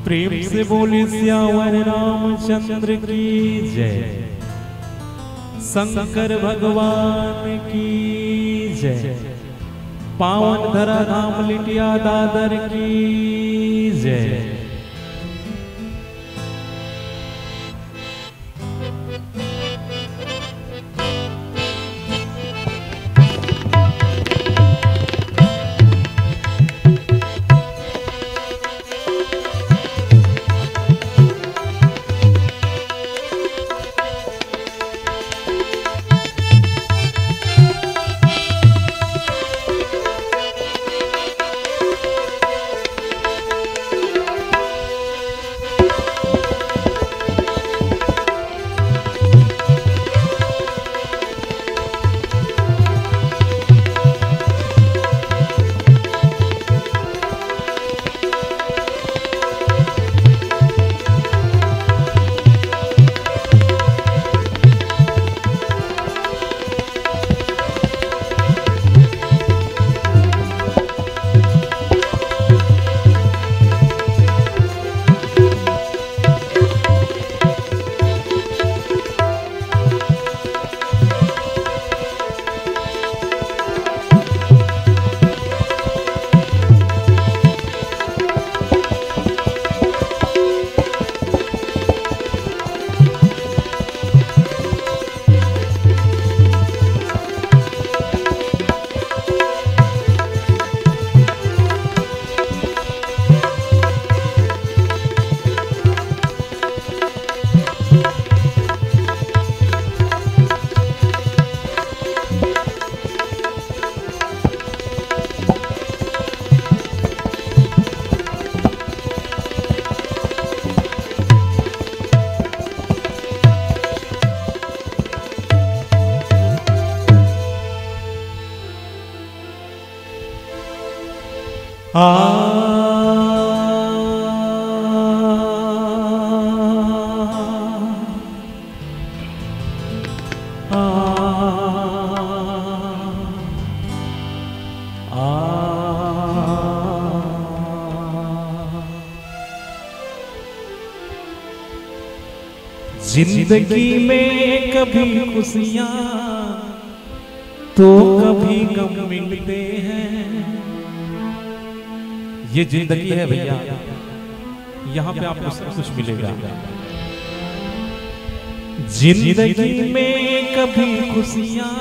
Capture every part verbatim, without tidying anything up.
प्रेम से बोले सियावर रामचंद्र की जय, शंकर भगवान की जय, पावन धरा धाम लिटिया दादर की जय। आ, आ, आ। जिंदगी में कभी खुशियां तो कभी गम मिलते हैं। ये जिंदगी है भैया, यहाँ पे आपको सब कुछ मिलेगा। जिंदगी में कभी खुशियां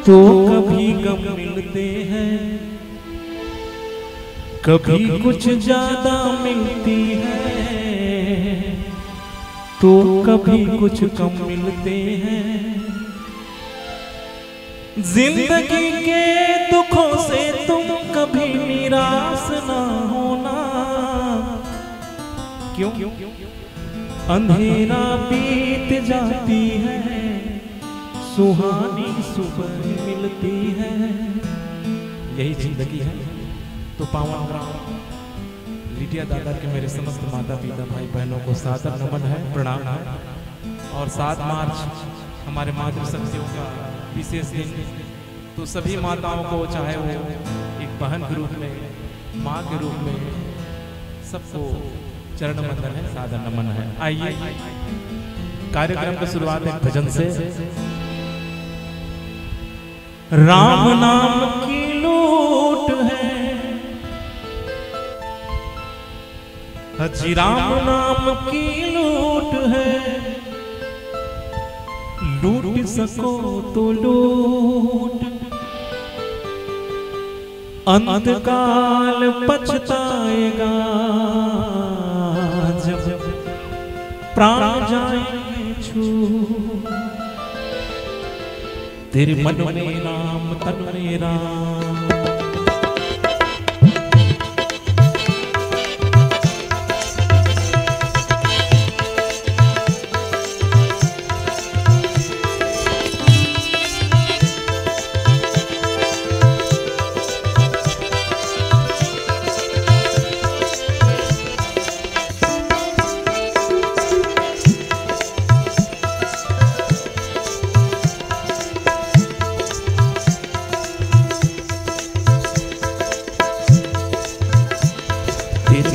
तो कभी गम मिलते हैं, कभी कुछ ज्यादा मिलती है तो कभी कुछ कम मिलते हैं। जिंदगी के दुखों से तुम कभी निराश ना होना, क्यों? अंधेरा बीत जाती है, सुहानी सुबह मिलती है। यही जिंदगी है। तो पावन ग्राम लिटिया दादर के मेरे समस्त माता पिता, भाई बहनों को सादर नमन है, प्रणाम है। और सात मार्च हमारे मातृशक्तियों का विशेष दिन, तो सभी माताओं को, चाहे वो एक बहन के रूप में, माँ के रूप में, सबको चरण वंदन है, सादर नमन है। आइए, कार्यक्रम की शुरुआत एक भजन से। राम नाम की लूट है, हजी राम नाम की लूट है, लूट सको तो लूट, अंत काल पछताएगा जब प्राण जाएंगे छूट। तेरे मन में राम, तन में राम।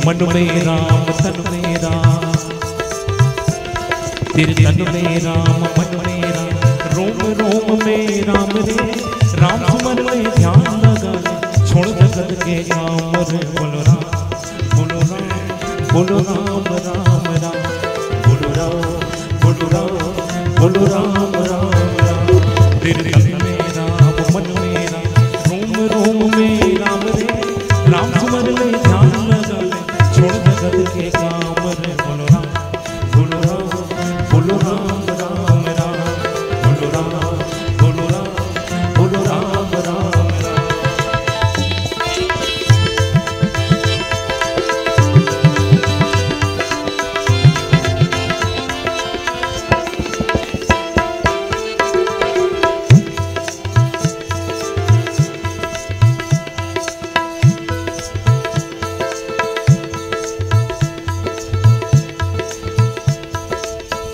मन में राम, तन में राम, तेरे तन में राम, मन में राम, रोम रोम में राम रे। राम सुमन में ध्यान लगा ले, छोड़ जगत के काम रे। बोलो राम, बोलो राम, बोलो राम, राम राम। बोलो राम, बोलो राम, बोलो राम, राम राम। तेरे तन में राम, मन में राम, रोम रोम में राम रे। राम सुमन में ध्यान लगा ले, छोड़ जगत के काम रे। बोलो राम, बोलो राम, बोलो राम, राम राम। बोलो राम, बोलो राम, बोलो राम, राम राम।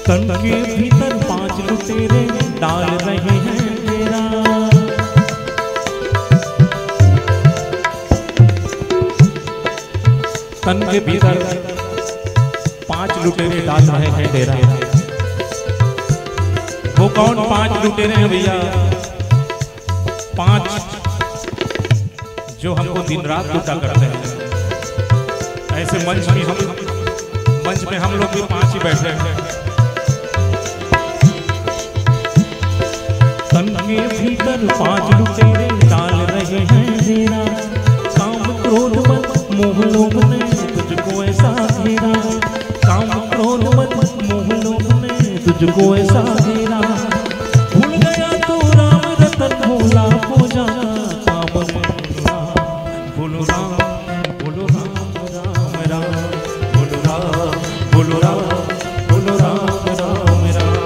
तन के भीतर पांच लुटेरे डाल रहे हैं डेरा। तन के भीतर पांच लुटेरे डाल रहे हैं डेरा। वो कौन पांच लुटेरे हैं भैया? पांच जो हमको दिन रात लूटा करते हैं। ऐसे मंच में हम, मंच में हम लोग भी पांच ही बैठे हैं। तन के भीतर पांच लुटेरे डाल रहे हैं डेरा। काम क्रोध मद मोह लोभ ने तुझको ऐसा घेरा। काम क्रोध मद मोह लोभ ने तुझको ऐसा घेरा। भूल गया तू राम रतन भोला पूजा। काम बोलो राम, बोलो राम, राम राम। बोलो राम, बोलो राम, बोलो राम, राम राम।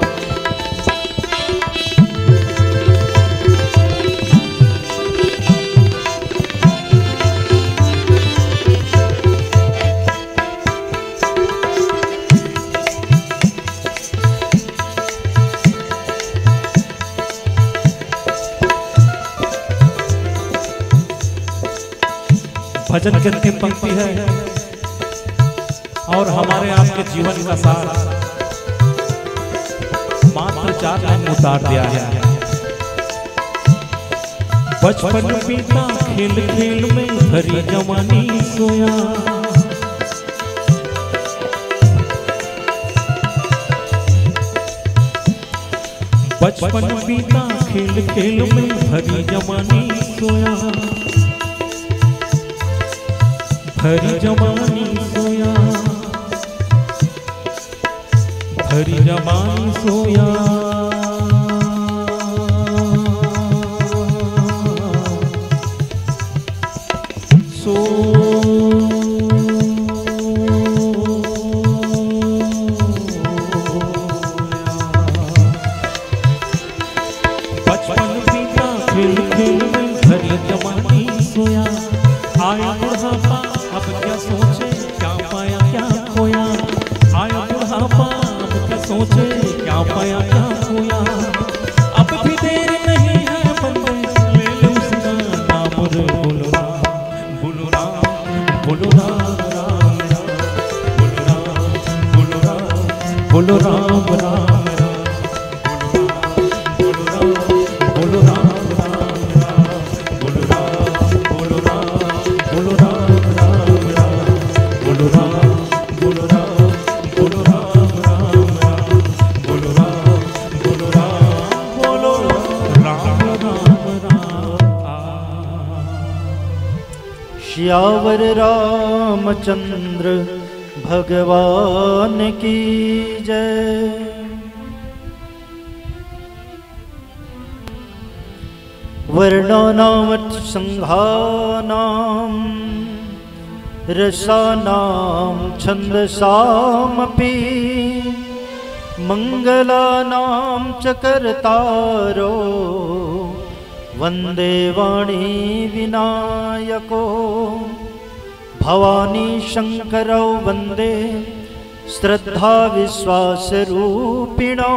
भजन की अंतिम पंक्ति है और हमारे आपके जीवन का सार मात्र चार लाइन में उतार दिया है। बचपन बीता खेल खेल में, भरी जवानी सोया। बचपन बीता खेल खेल में, भरी जवानी सोया। भरी जवानी सोया, भरी जवानी सोया। सो बचपन बीता खेल खेल में, भरी जवानी सोया। आया बुढ़ापा, अब क्या सोचे, क्या पाया क्या खोया। आया बुढ़ापा, अब क्या सोचे, क्या पाया क्या खोया। अब भी देर नहीं है बंदे, ले लो उसका नाम रे। बोलो राम, बोलो राम, बोलो राम, राम राम। बोलो राम, बोलो राम, बोलो राम, राम राम। बोलो राम, बोलो राम, राम राम। बोलो राम, बोलो राम, बोलो राम, राम राम। बोलो राम, बोलो राम, बोलो राम, राम राम। बोलो राम, बोलो राम, बोलो राम, राम राम। सियावर रामचंद्र भगवान की जय। वर्णानामथ संघानाम रसानाम छंदसामपि। मंगलानाम च कर्तारो वंदे वाणी विनायको। भवानी शंकरौ वंदे श्रद्धा विश्वास रूपिणौ।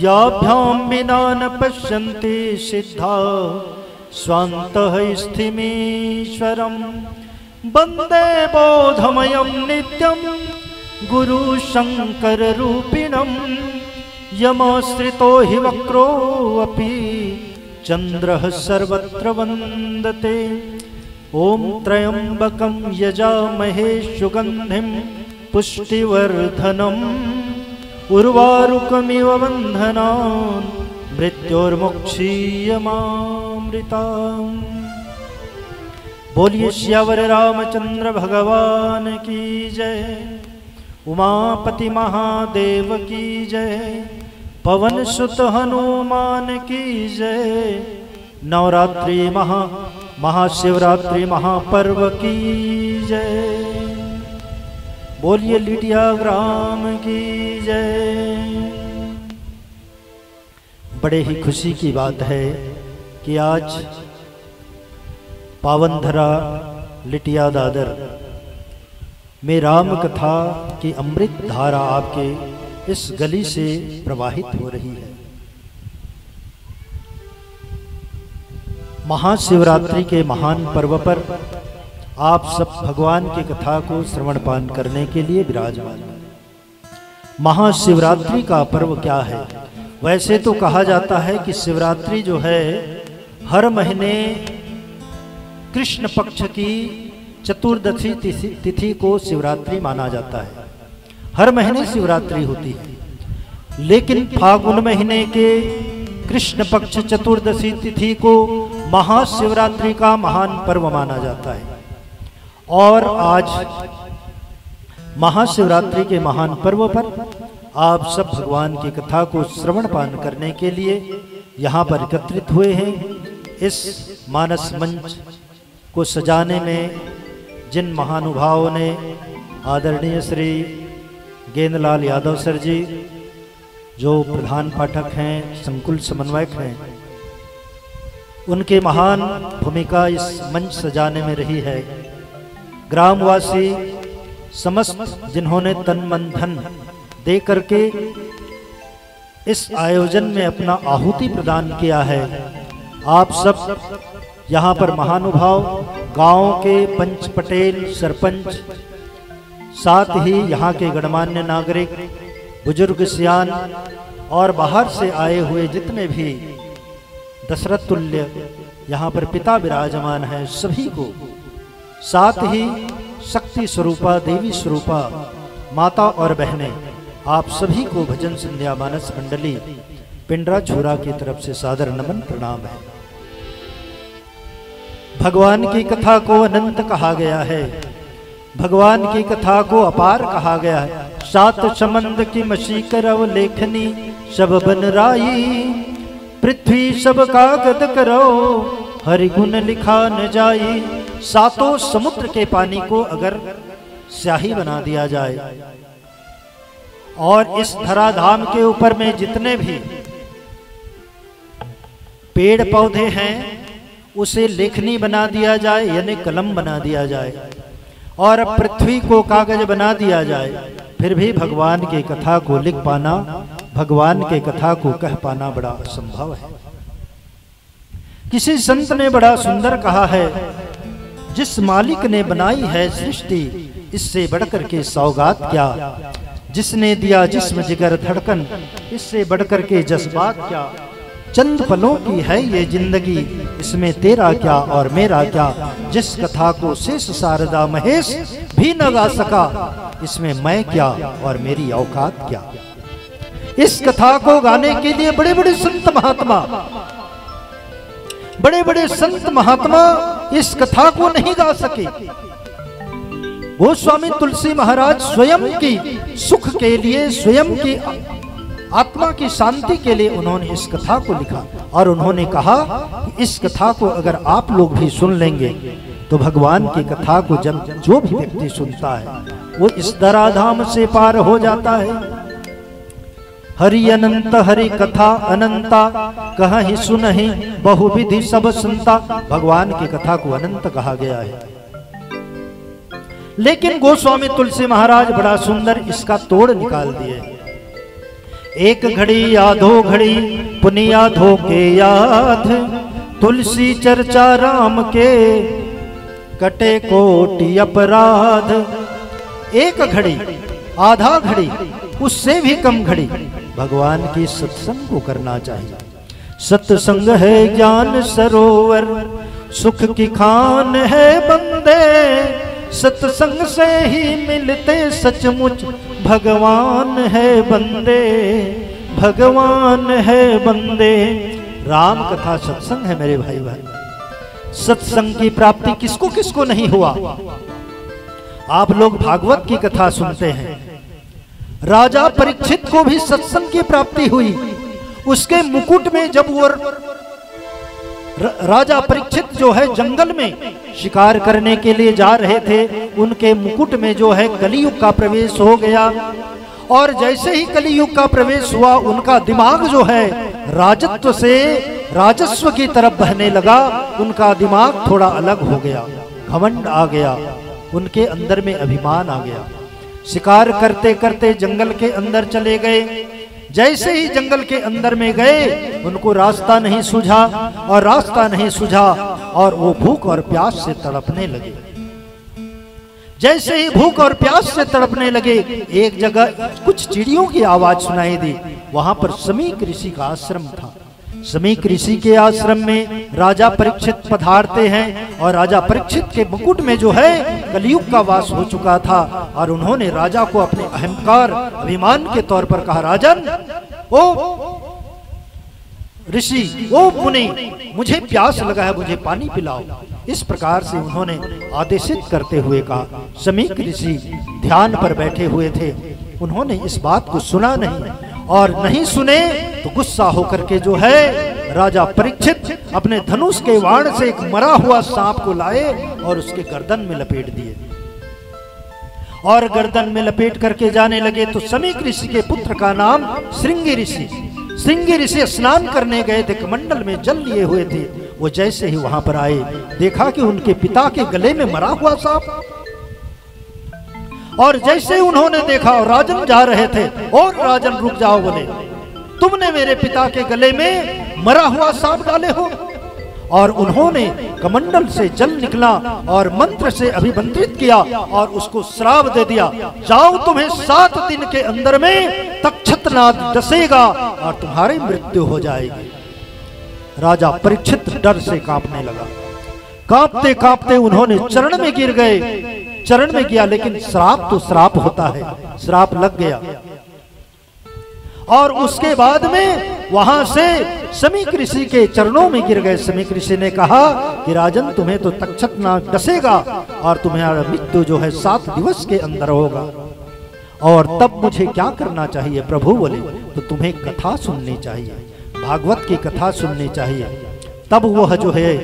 याभ्यां विना न पश्यन्ति सिद्धा स्वान्तः स्थिमीश्वरम्। वन्दे बोधमयं नित्यं गुरुशङ्कररूपिणम्। यमाश्रितो हि वक्रोऽपि चन्द्रः सर्वत्र वन्दते। ॐ त्र्यम्बकं यजामहे सुगन्धिं पुष्टिवर्धनम्। उर्वारुकमिव बन्धनान् मृत्योर्मुक्षीयमामृताम्। बोलिए सियावर रामचंद्र भगवान की जय, उमापति महादेव की जय, पवन सुत हनुमान की जय। नवरात्रि महा महाशिवरात्रि महापर्व की जय। बोलिए लिटिया ग्राम की जय। बड़े ही खुशी की बात है कि आज पावन धरा लिटिया दादर में राम कथा की अमृत धारा आपके इस गली से प्रवाहित हो रही है। महाशिवरात्रि के महान पर्व पर आप सब भगवान की कथा को श्रवण पान करने के लिए विराजमान हैं। महाशिवरात्रि का पर्व क्या है? वैसे तो कहा जाता है कि शिवरात्रि जो है, हर महीने कृष्ण पक्ष की चतुर्दशी तिथि, तिथि को शिवरात्रि माना जाता है। हर महीने शिवरात्रि होती है, लेकिन फागुन महीने के कृष्ण पक्ष चतुर्दशी तिथि को महाशिवरात्रि का महान पर्व माना जाता है। और आज महाशिवरात्रि के महान पर्व पर आप सब भगवान की कथा को श्रवण पान करने के लिए यहाँ पर एकत्रित हुए हैं। इस मानस मंच को सजाने में जिन महानुभावों ने, आदरणीय श्री गेंदलाल यादव सर जी, जो प्रधान पाठक हैं, संकुल समन्वयक हैं, उनकी महान भूमिका इस मंच सजाने में रही है। ग्रामवासी समस्त जिन्होंने तन मन धन दे करके इस आयोजन में अपना आहुति प्रदान किया है, आप सब यहाँ पर महानुभाव, गांव के पंच पटेल, सरपंच, साथ ही यहाँ के गणमान्य नागरिक, बुजुर्ग सियान और बाहर से आए हुए जितने भी दशरथ तुल्य यहाँ पर पिता विराजमान हैं, सभी को, साथ ही शक्ति स्वरूपा, देवी स्वरूपा माता और बहनें, आप सभी को भजन संध्या मानस मंडली पिंडरा छुरा की तरफ से सादर नमन प्रणाम है। भगवान की कथा को अनंत कहा गया है, भगवान की कथा को अपार कहा गया है। सात समंद की मसी करव लेखनी, सब बन राई। पृथ्वी सब कागद करव, हरि गुण लिखा न जाई। सातों समुद्र के पानी को अगर स्याही बना दिया जाए और इस धराधाम के ऊपर में जितने भी पेड़ पौधे हैं, उसे लेखनी बना दिया जाए, यानी कलम बना दिया जाए, और पृथ्वी को कागज बना दिया जाए, फिर भी भगवान की कथा को लिख पाना, भगवान की कथा को कह पाना बड़ा असंभव है। किसी संत ने बड़ा सुंदर कहा है, जिस मालिक ने बनाई है सृष्टि, इससे बढ़कर के सौगात क्या? जिसने दिया जिस्म जिगर धड़कन, इससे बढ़कर के जज्बात क्या? चंद पलों की है ये जिंदगी, इसमें तेरा क्या और मेरा क्या? जिस कथा को शेष शारदा महेश भी न गा सका, इसमें मैं क्या और मेरी औकात क्या? इस कथा को गाने के लिए बड़े बड़े संत महात्मा, बड़े बड़े संत महात्मा इस कथा को नहीं गा सके। गोस्वामी तुलसी महाराज स्वयं की सुख के लिए, स्वयं की आत्मा की शांति के लिए उन्होंने इस कथा को लिखा और उन्होंने कहा कि इस कथा को अगर आप लोग भी सुन लेंगे तो भगवान की कथा को जब जो भी व्यक्ति सुनता है वो इस धराधाम से पार हो जाता है। हरि अनंत हरि कथा अनंता, कहहि सुनहि बहुविधि सब संता। भगवान की कथा को अनंत कहा गया है, लेकिन गोस्वामी तुलसी महाराज बड़ा सुंदर इसका तोड़ निकाल दिए। एक घड़ी आधो घड़ी पुनि आधो के याध, तुलसी चर्चा राम के कटे कोटि अपराध एक घड़ी, आधा घड़ी, उससे भी कम घड़ी भगवान की सत्संग को करना चाहिए। सत्संग है ज्ञान सरोवर, सुख की खान है बंदे। सत्संग से ही मिलते सचमुच भगवान है बंदे, भगवान है बंदे। राम कथा सत्संग है मेरे भाई बहन। सत्संग की प्राप्ति किसको किसको नहीं हुआ? आप लोग भागवत की कथा सुनते हैं, राजा परीक्षित को भी सत्संग की प्राप्ति हुई। उसके मुकुट में जब वो र-, र-, राजा परीक्षित जो है जंगल में शिकार करने के लिए जा रहे थे, उनके मुकुट में जो है कलयुग का प्रवेश हो गया। और जैसे ही कलयुग का प्रवेश हुआ, उनका दिमाग जो है राजत्व से राजस्व की तरफ बहने लगा। उनका दिमाग थोड़ा अलग हो गया, घमंड आ गया, उनके अंदर में अभिमान आ गया। शिकार करते करते जंगल के अंदर चले गए। जैसे ही जंगल के अंदर में गए, उनको रास्ता नहीं सूझा, और रास्ता नहीं सूझा और वो भूख और प्यास से तड़पने लगे। जैसे ही भूख और प्यास से तड़पने लगे, एक जगह कुछ चिड़ियों की आवाज सुनाई दी। वहां पर समीक ऋषि का आश्रम था। समीक ऋषि के आश्रम में राजा परीक्षित पधारते हैं और राजा परीक्षित के मुकुट में जो है कलयुग का वास हो चुका था। और उन्होंने राजा को अपने अहंकार, अभिमान के तौर पर कहा, राजन, ओ ऋषि, ओ मुनि, मुझे प्यास लगा है, मुझे पानी पिलाओ। इस प्रकार से उन्होंने आदेशित करते हुए कहा। समीक ऋषि ध्यान पर बैठे हुए थे, उन्होंने इस बात को सुना नहीं, और नहीं सुने तो गुस्सा होकर के जो है राजा परीक्षित अपने धनुष के वाण से एक मरा हुआ सांप को लाए और उसके गर्दन में लपेट दिए। और गर्दन में लपेट करके जाने लगे तो समीक ऋषि के पुत्र का नाम श्रृंगी ऋषि। श्रृंगी ऋषि स्नान करने गए थे, कमंडल में जल लिए हुए थे। वो जैसे ही वहां पर आए, देखा कि उनके पिता के गले में मरा हुआ सांप। और जैसे ही उन्होंने देखा, और राजन जा रहे थे, और राजन रुक जाओ, बोले, तुमने मेरे पिता के गले में मरा हुआ सांप डाले हो। और उन्होंने कमंडल से जल निकला और मंत्र से अभिमंत्रित किया और उसको श्राप दे दिया, जाओ, तुम्हें सात दिन के अंदर में तक्षकनाग डसेगा और तुम्हारी मृत्यु हो जाएगी। राजा परीक्षित डर से कांपने लगा। कांपते कांपते उन्होंने चरण में गिर गए। चरण में गया, लेकिन श्राप तो श्राप होता है, श्राप लग गया। और उसके बाद में वहां से समीक ऋषि के चरणों में गिर गए। समीक ऋषि ने कहा कि राजन, तुम्हें तो तक्षकनाग डसेगा और तुम्हारा मृत्यु जो है सात दिवस के अंदर होगा। और तब मुझे क्या करना चाहिए? प्रभु बोले, तो तुम्हें कथा सुननी चाहिए, भागवत की कथा सुननी चाहिए। तब वह जो है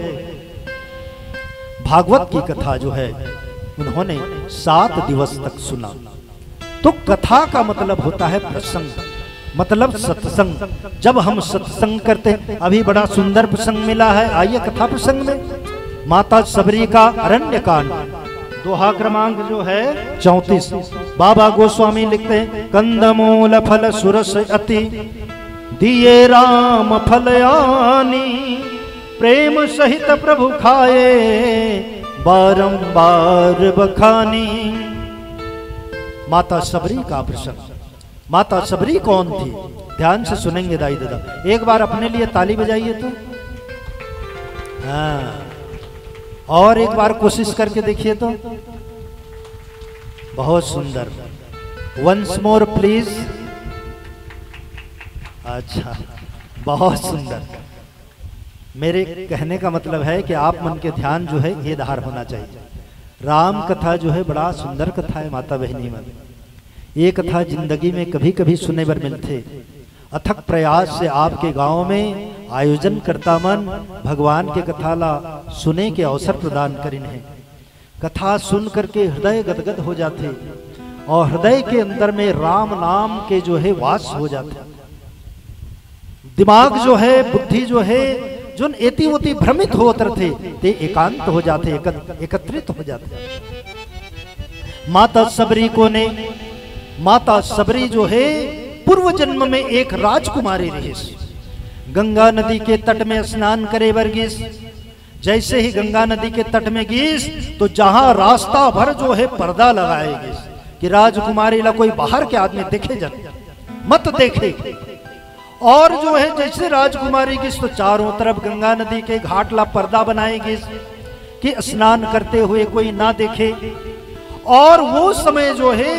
भागवत की कथा जो है उन्होंने सात दिवस तक सुना। तो कथा का मतलब होता है प्रसंग, मतलब सत्संग। जब हम सत्संग करते हैं, अभी बड़ा सुंदर प्रसंग मिला है, आइए कथा प्रसंग में। माता शबरी का अरण्य कांड, दोहा क्रमांक जो है चौंतीस। बाबा गोस्वामी लिखते हैं, कंदमूल फल सुरस अति दिए राम फल आनी, प्रेम सहित प्रभु खाए बारंबार बखानी। माता शबरी का प्रसंग। माता शबरी कौन थी? ध्यान से सुनेंगे दाई दादा, एक बार अपने लिए ताली बजाइए तो। हाँ, और एक बार कोशिश करके देखिए तो। बहुत सुंदर। Once more please। अच्छा, बहुत सुंदर। मेरे कहने का मतलब है कि आप मन के ध्यान जो है ये धार होना चाहिए। राम कथा जो है बड़ा सुंदर कथा है माता बहनी मन। ये कथा जिंदगी में कभी कभी सुने बर मिलथे। अथक प्रयास से आपके गांव में आयोजन करता मन भगवान के कथा ला सुने के अवसर प्रदान करिन है। कथा सुन करके हृदय गदगद हो जाथे और हृदय के अंदर में राम नाम के जो है वास हो जाथे। दिमाग जो है, बुद्धि जो है, जोन एती ओती भ्रमित होत रथे, ते एकांत हो जाथे, एकत-, एकत्रित हो जाथे। माता शबरी कोन ए, माता शबरी जो है पूर्व जन्म में एक राजकुमारी रहिस, गंगा नदी के तट में स्नान करे बर गिस। जैसे ही गंगा नदी के तट में गिस, तो जहां रास्ता भर जो है पर्दा लगाए गिस कि राजकुमारी ला कोई बाहर के आदमी देखे जन, मत देखे। और जो है जैसे राजकुमारी गिस, तो चारों तरफ गंगा नदी के घाट ला पर्दा बनाए गिस कि स्नान करते हुए कोई ना देखे। और वो समय जो है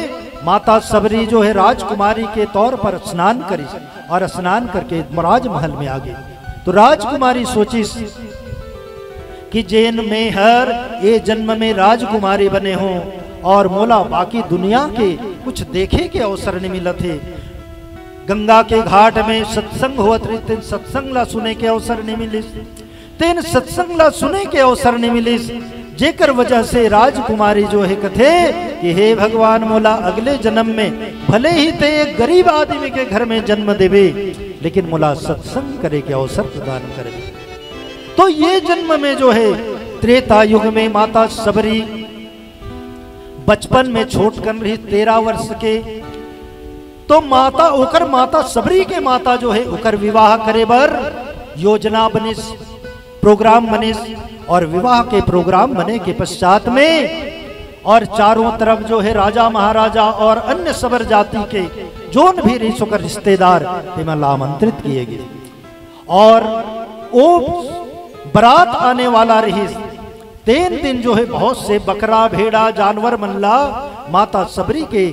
माता सबरी जो है राजकुमारी के तौर पर स्नान करिस और स्नान करके राजमहल में आ गई। तो राजकुमारी सोचिस कि जेन में हर ए जन्म में राजकुमारी बने हों और मोला बाकी दुनिया के कुछ देखे के अवसर नहीं मिलत हे। गंगा के घाट में सत्संग होवत रहिस, तेन सत्संग ला सुने के अवसर नहीं मिलिस, तेन सत्संग ला सुने के अवसर नहीं मिलिस, जेकर वजह से राजकुमारी जो है कथे कि हे भगवान, मोला अगले जन्म में भले ही ते एक गरीब आदमी के घर में जन्म देवे, लेकिन मोला सत्संग करे के अवसर प्रदान करबे। तो ये जन्म में जो है त्रेता युग में माता सबरी बचपन में छोट कन रहिस, तेरह वर्ष के, तो माता ओकर माता सबरी के माता जो है ओकर विवाह करे बर योजना बनिस, प्रोग्राम बनिस। और विवाह के प्रोग्राम बने के पश्चात में और चारों तरफ जो है राजा महाराजा और अन्य सबर जाति के जोन भी रहिस ओकर रिश्तेदार तेमन ला आमंत्रित किए गए। और वो बरात आने वाला रहिस, तेन दिन जो है बहुत से बकरा भेड़ा जानवर मन ला माता सबरी के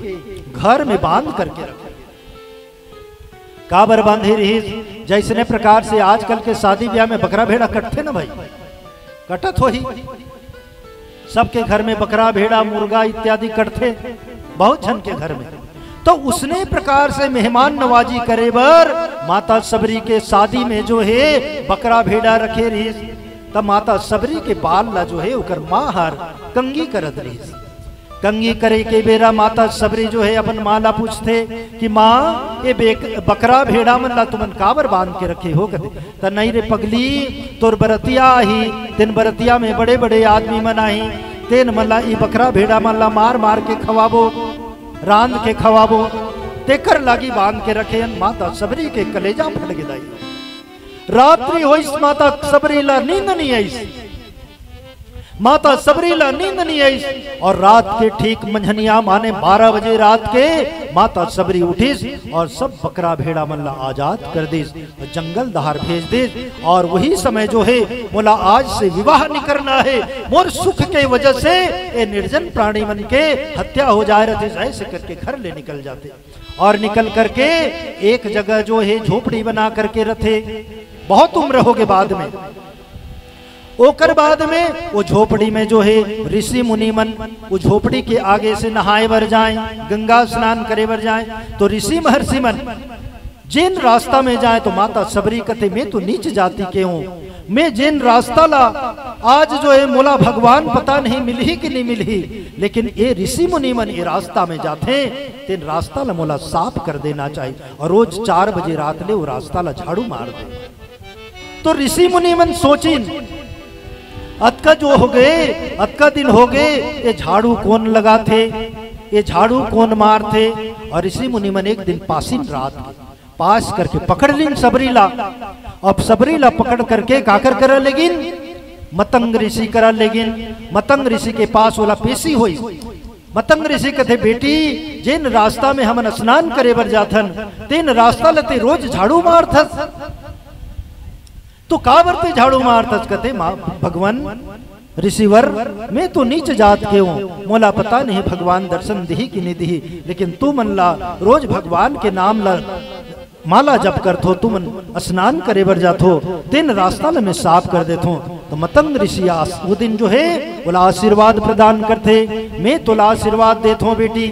घर में बांध करके रखे। काबर बांधे रहिस? जैसने प्रकार से आजकल के शादी ब्याह में बकरा भेड़ा कटथे ना भाई, कटत होही, सबके घर में बकरा भेड़ा मुर्गा इत्यादि कटथे बहुत झन के घर में। तो उसने प्रकार से मेहमान नवाजी करे बर माता सबरी के शादी में जो है बकरा भेड़ा रखे रहिस। तब माता सबरी के बाल ला जो है ओकर माँ हर कंघी करत रहिस। कंघी करे के बेरा माता सबरी जो है अपन माँ ला पूछथे कि माँ, ये बेक-, बकरा भेड़ा मन ला तुमन काबर बांध के रखे हो कथे। त नहीं रे पगली, तोर बरतिया आही, तेन बरतिया में बड़े बड़े आदमी मन आही, तेन मन ला ई बकरा भेड़ा मन ला मार मार के खवाबो, रांध के खवाबो, तेकर लागी बांध के रखे हन। माता सबरी के कलेजा फट गे दाई। रात्रि होइस, माता सबरी ला नींद नहीं आइस। माता सबरी ला नींद नहीं आइस और रात के ठीक मंझनिया माने बारह बजे रात के माता सबरी उठिस और सब बकरा भेड़ा मन ला आजाद कर दिस, जंगल दहार भेज दिस। और वही समय जो है मोला आज से विवाह नहीं करना है, मोर सुख के वजह से ये निर्जन प्राणी मन के हत्या हो जाए रहते, ऐसे करके घर ले निकल जाते। और निकल करके एक जगह जो है झोपड़ी बना करके रथे। बहुत उम्र हो गए बाद में, ओकर बाद में वो झोपड़ी में जो है ऋषि मुनि मन वो झोपड़ी के आगे से नहाए बर जाए, गंगा स्नान करे बर जाए। तो ऋषि महर्षि मन जेन रास्ता में जाए तो माता सबरी कथे, मैं तो नीच जाति के हूँ, मैं जेन रास्ता ला आज जो है मोला भगवान पता नहीं मिलही कि नहीं मिलही, लेकिन ये ऋषि मुनि मन ये रास्ता में जाथे, तेन रास्ता ला मोला साफ कर देना चाहिए। और रोज चार बजे रात ले वो रास्ता ला झाड़ू मार दे। तो ऋषि मुनि मन सोचिन, अतका जो हो गए, अतका दिन हो गए, ये झाड़ू कौन लगाथे, ये झाड़ू कौन मारथे? और ऋषि मुनि मन एक दिन पासिन रात के पास करके पकड़ लिन सबरी ला। अब सबरी ला पकड़ करके काकर करा लेगिन? मतंग ऋषि करा लेगिन। मतंग ऋषि के पास ओला पेशी होई। मतंग ऋषि कथे, बेटी, जेन रास्ता में हमन स्नान करे बर जाथन, तेन रास्ता ल ते रोज झाड़ू मारथस, तो काबर ते झाड़ू मारथस? कथे, माँ, भगवान ऋषिवर, मैं तो नीच जात के हूँ, मोला पता नहीं भगवान दर्शन दिही कि नहीं दिही, लेकिन तुमन ला रोज भगवान के नाम ला माला जप करथो, तुमन स्नान करे बर जाथो, तेन रास्ता ल मैं साफ कर देथो। तो मतंग ऋषि आस-, वो दिन जो है, ओला आशीर्वाद प्रदान करथे, मैं तोला आशीर्वाद देथो बेटी,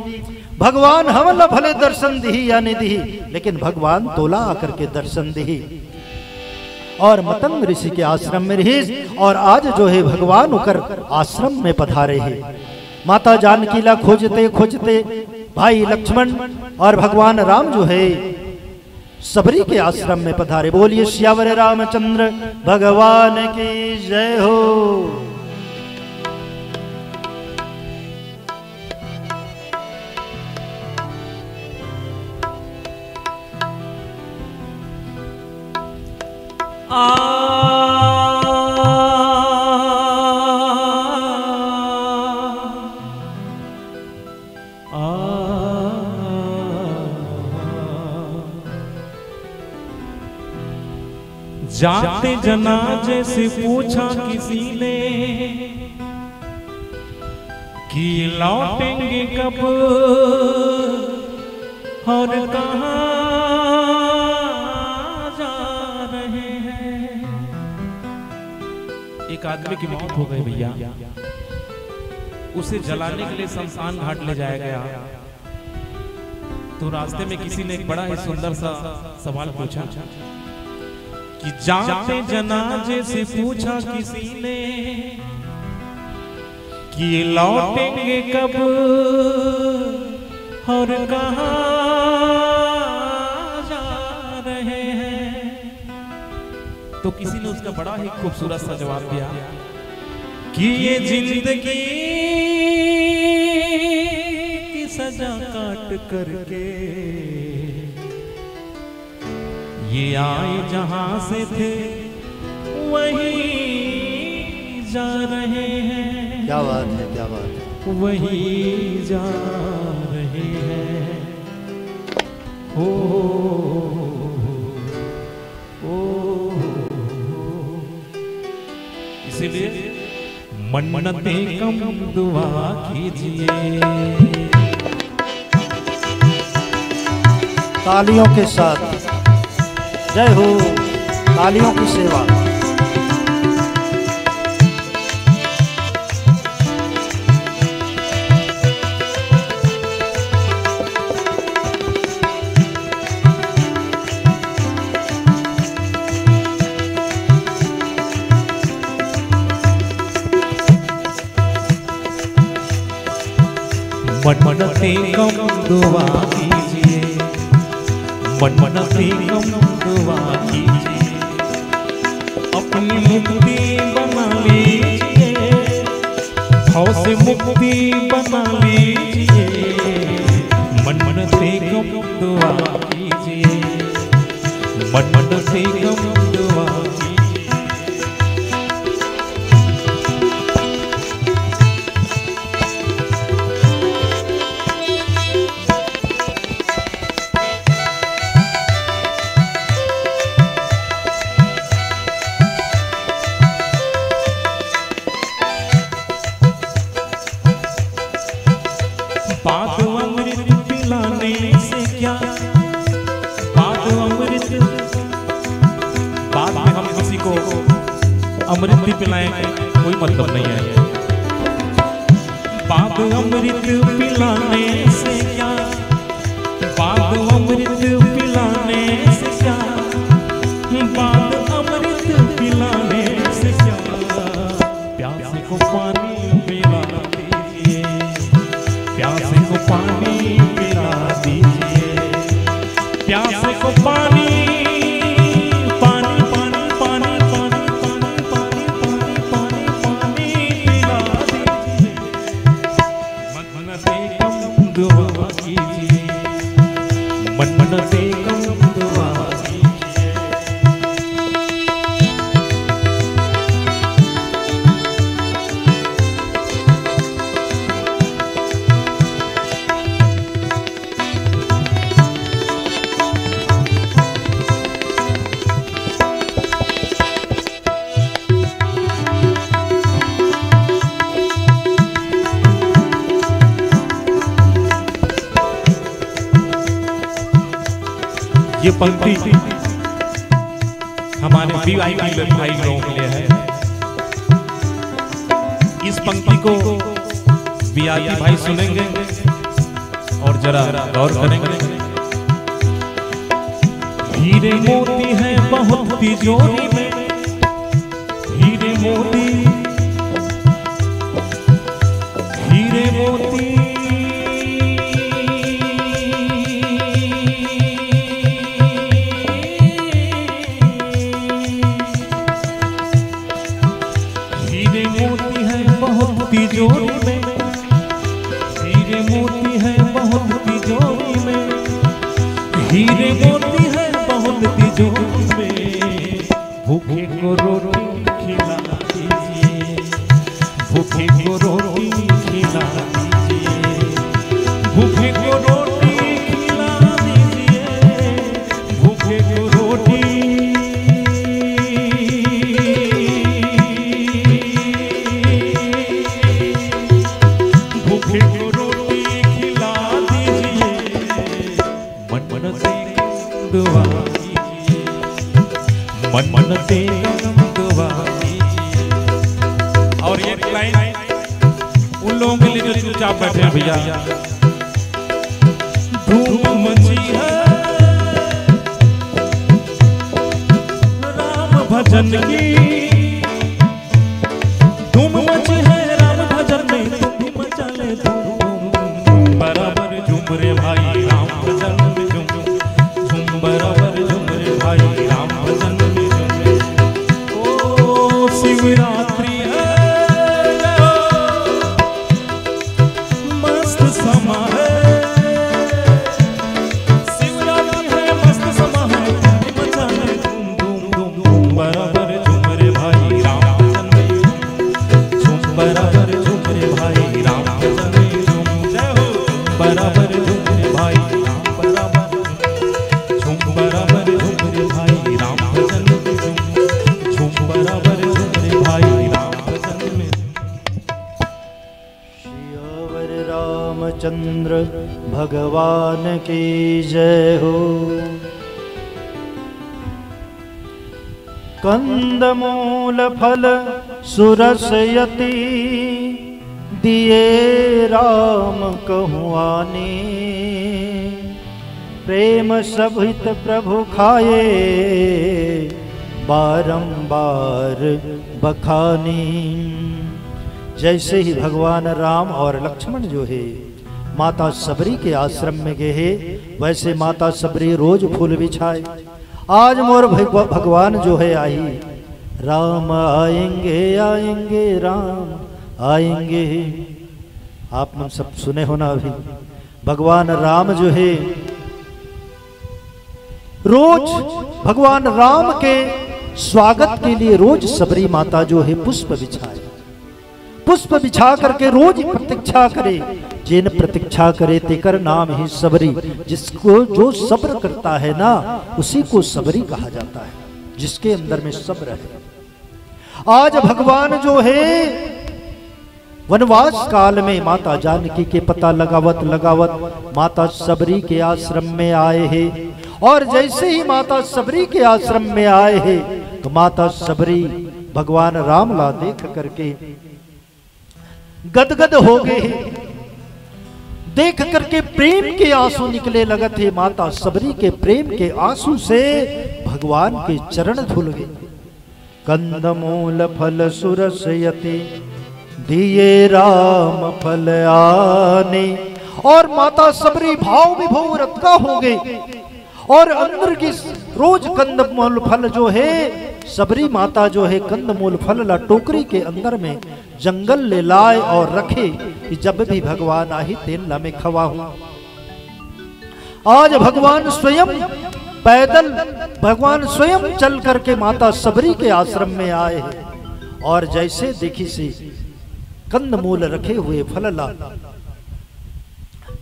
भगवान हमन ला भले दर्शन दिही या नहीं दिही, लेकिन भगवान तोला आकर के दर्शन दिही। और मतंग ऋषि के आश्रम में रहिस, और आज जो है भगवान ओकर आश्रम में पधारे हे। माता जानकी ला खोजते खोजते भाई लक्ष्मण और भगवान राम जो है सबरी के आश्रम में पधारे। बोलिए सियावर रामचंद्र भगवान की जय हो। जाते जनाजे से पूछा किसी ने कि लौटेंगे कब और कहाँ जा रहे हैं। एक आदमी की मौत हो गई भैया, उसे जलाने के लिए शमशान घाट ले जाया गया। तो रास्ते में किसी ने एक बड़ा ही सुंदर सा सवाल पूछा कि जाते जनाजे से पूछा किसी ने कि लौटेंगे कब और कहाँ जा रहे हैं। तो किसी ने उसका बड़ा ही खूबसूरत सा जवाब दिया कि ये जिंदगी की सजा काट करके ये आए जहां से थे वहीं जा रहे हैं। क्या बात है, क्या बात है। वहीं जा रहे हैं। हो, हो, हो, हो। इसीलिए मन्नतें कम दुआ कीजिए। तालियों के साथ जय हो, तालियों की सेवा। मन्नतें कम दुआ कीजिए, मन्नतें कम दुआ कीजिए। अपनी मुक्ति बना लीजिए, भव से मुक्ति बना लीजिए। मन्नतें कम दुआ कीजिए, मन्नतें कम दुआ कीजिए। बाद अमृत पिलाने से क्या, बाद अमृत, बाद में हम किसी को अमृत भी पिलाएं, कोई मतलब नहीं है। बाद अमृत पिलाने से क्या, बाद अमृत पिलाने से क्या, बाद अमृत पिलाने से क्या, प्यासे को पानी पिला दीजिए, प्यासे को पानी पिला दीजिए, प्यासे को पानी, पानी, पानी, पानी, पानी, पानी, पानी, पानी, पानी, पानी पिला दीजिए। मन्नतें कम दुआ कीजिए, मन्नतें कम दुआ कीजिए। ये पंक्ति हमारे वीआईपी भाई लोगों के लिए है। इस पंक्ति को वीआईपी भाई सुनेंगे और जरा गौर करेंगे। हीरे मोती हैं बहुत तिजोरी में, हीरे मोती, हीरे मोती। हीरे मोती है बहुत तिजोरी में, हीरे मोती है बहुत तिजोरी में, हीरे मोती है बहुत तिजोरी में। भूखे को रोटी खिला दीजिए, भूखे को रोटी खिला दीजिए, भूखे दुआ कीजिए, मन से दुआ कीजिए। और एक लाइन उन लोगों के लिए जो चुपचाप बैठे हैं भैया। धूम मची है राम भजन की, धूम मची है राम भजन में, धूम मचा ले धूम, धूम, धूम। बराबर झूम रे भाई राम भजन में झूम, झूम बराबर झूम रे भाई राम भजन में झूम। ओ शिवरात्रि है, मस्त समा है, शिवरात्रि है, मस्त समा है, मचा ले धूम, धूम, धूम, धूम। बराबर झूम रे भाई राम भजन में झूम, बराबर झूम रे भाई राम भजन में झूम। जय हो। बराबर झूम रे भाई राम, बराबर झूम, बराबर झूम रे भाई राम भजन में झूम, झूम बराबर झूम रे भाई राम भजन में। सियावर रामचंद्र भगवान की जय हो। कंदमूल फल सुरस यति, दिए राम कहुआनी। प्रेम सहित प्रभु खाए, बारंबार बखानी। जैसे ही भगवान राम और लक्ष्मण जो है माता सबरी के आश्रम में गए हैं, वैसे माता सबरी रोज फूल बिछाए। आज मोर भगव-, भगवान जो है आई, राम आएंगे, आएंगे, राम आएंगे। आप मन सब सुने हो ना अभी, भगवान राम जो है रोज भगवान राम के स्वागत के लिए रोज सबरी माता जो है पुष्प बिछाए, पुष्प बिछा करके रोज प्रतीक्षा करे। जेन प्रतीक्षा करे तेकर नाम ही सबरी। जिसको जो सब्र करता है ना, उसी को सबरी कहा जाता है, जिसके अंदर में सब्र है। आज भगवान जो है वनवास काल में माता जानकी के पता लगावत लगावत माता सबरी के आश्रम में आए हैं। और जैसे ही माता सबरी के आश्रम में आए हैं तो माता सबरी भगवान राम ला देख करके गदगद हो गए हैं। देख करके प्रेम के आंसू निकले लगत है। माता सबरी के प्रेम के आंसू से भगवान के चरण धुल गए। कंदमूल फल सुरस यति, दिए राम फल आनी। और माता सबरी भाव विभोर अतका हो गए। और अंदर की रोज कंदमूल फल जो है, सबरी माता जो है कंदमूल फल ला टोकरी के अंदर में जंगल ले लाए और रखे कि जब भी भगवान आही तेन ला मैं खवाहूं। आज भगवान स्वयं पैदल, भगवान स्वयं चल करके माता सबरी के आश्रम में आए हैं। और जैसे देखी से कंदमूल रखे हुए फल ला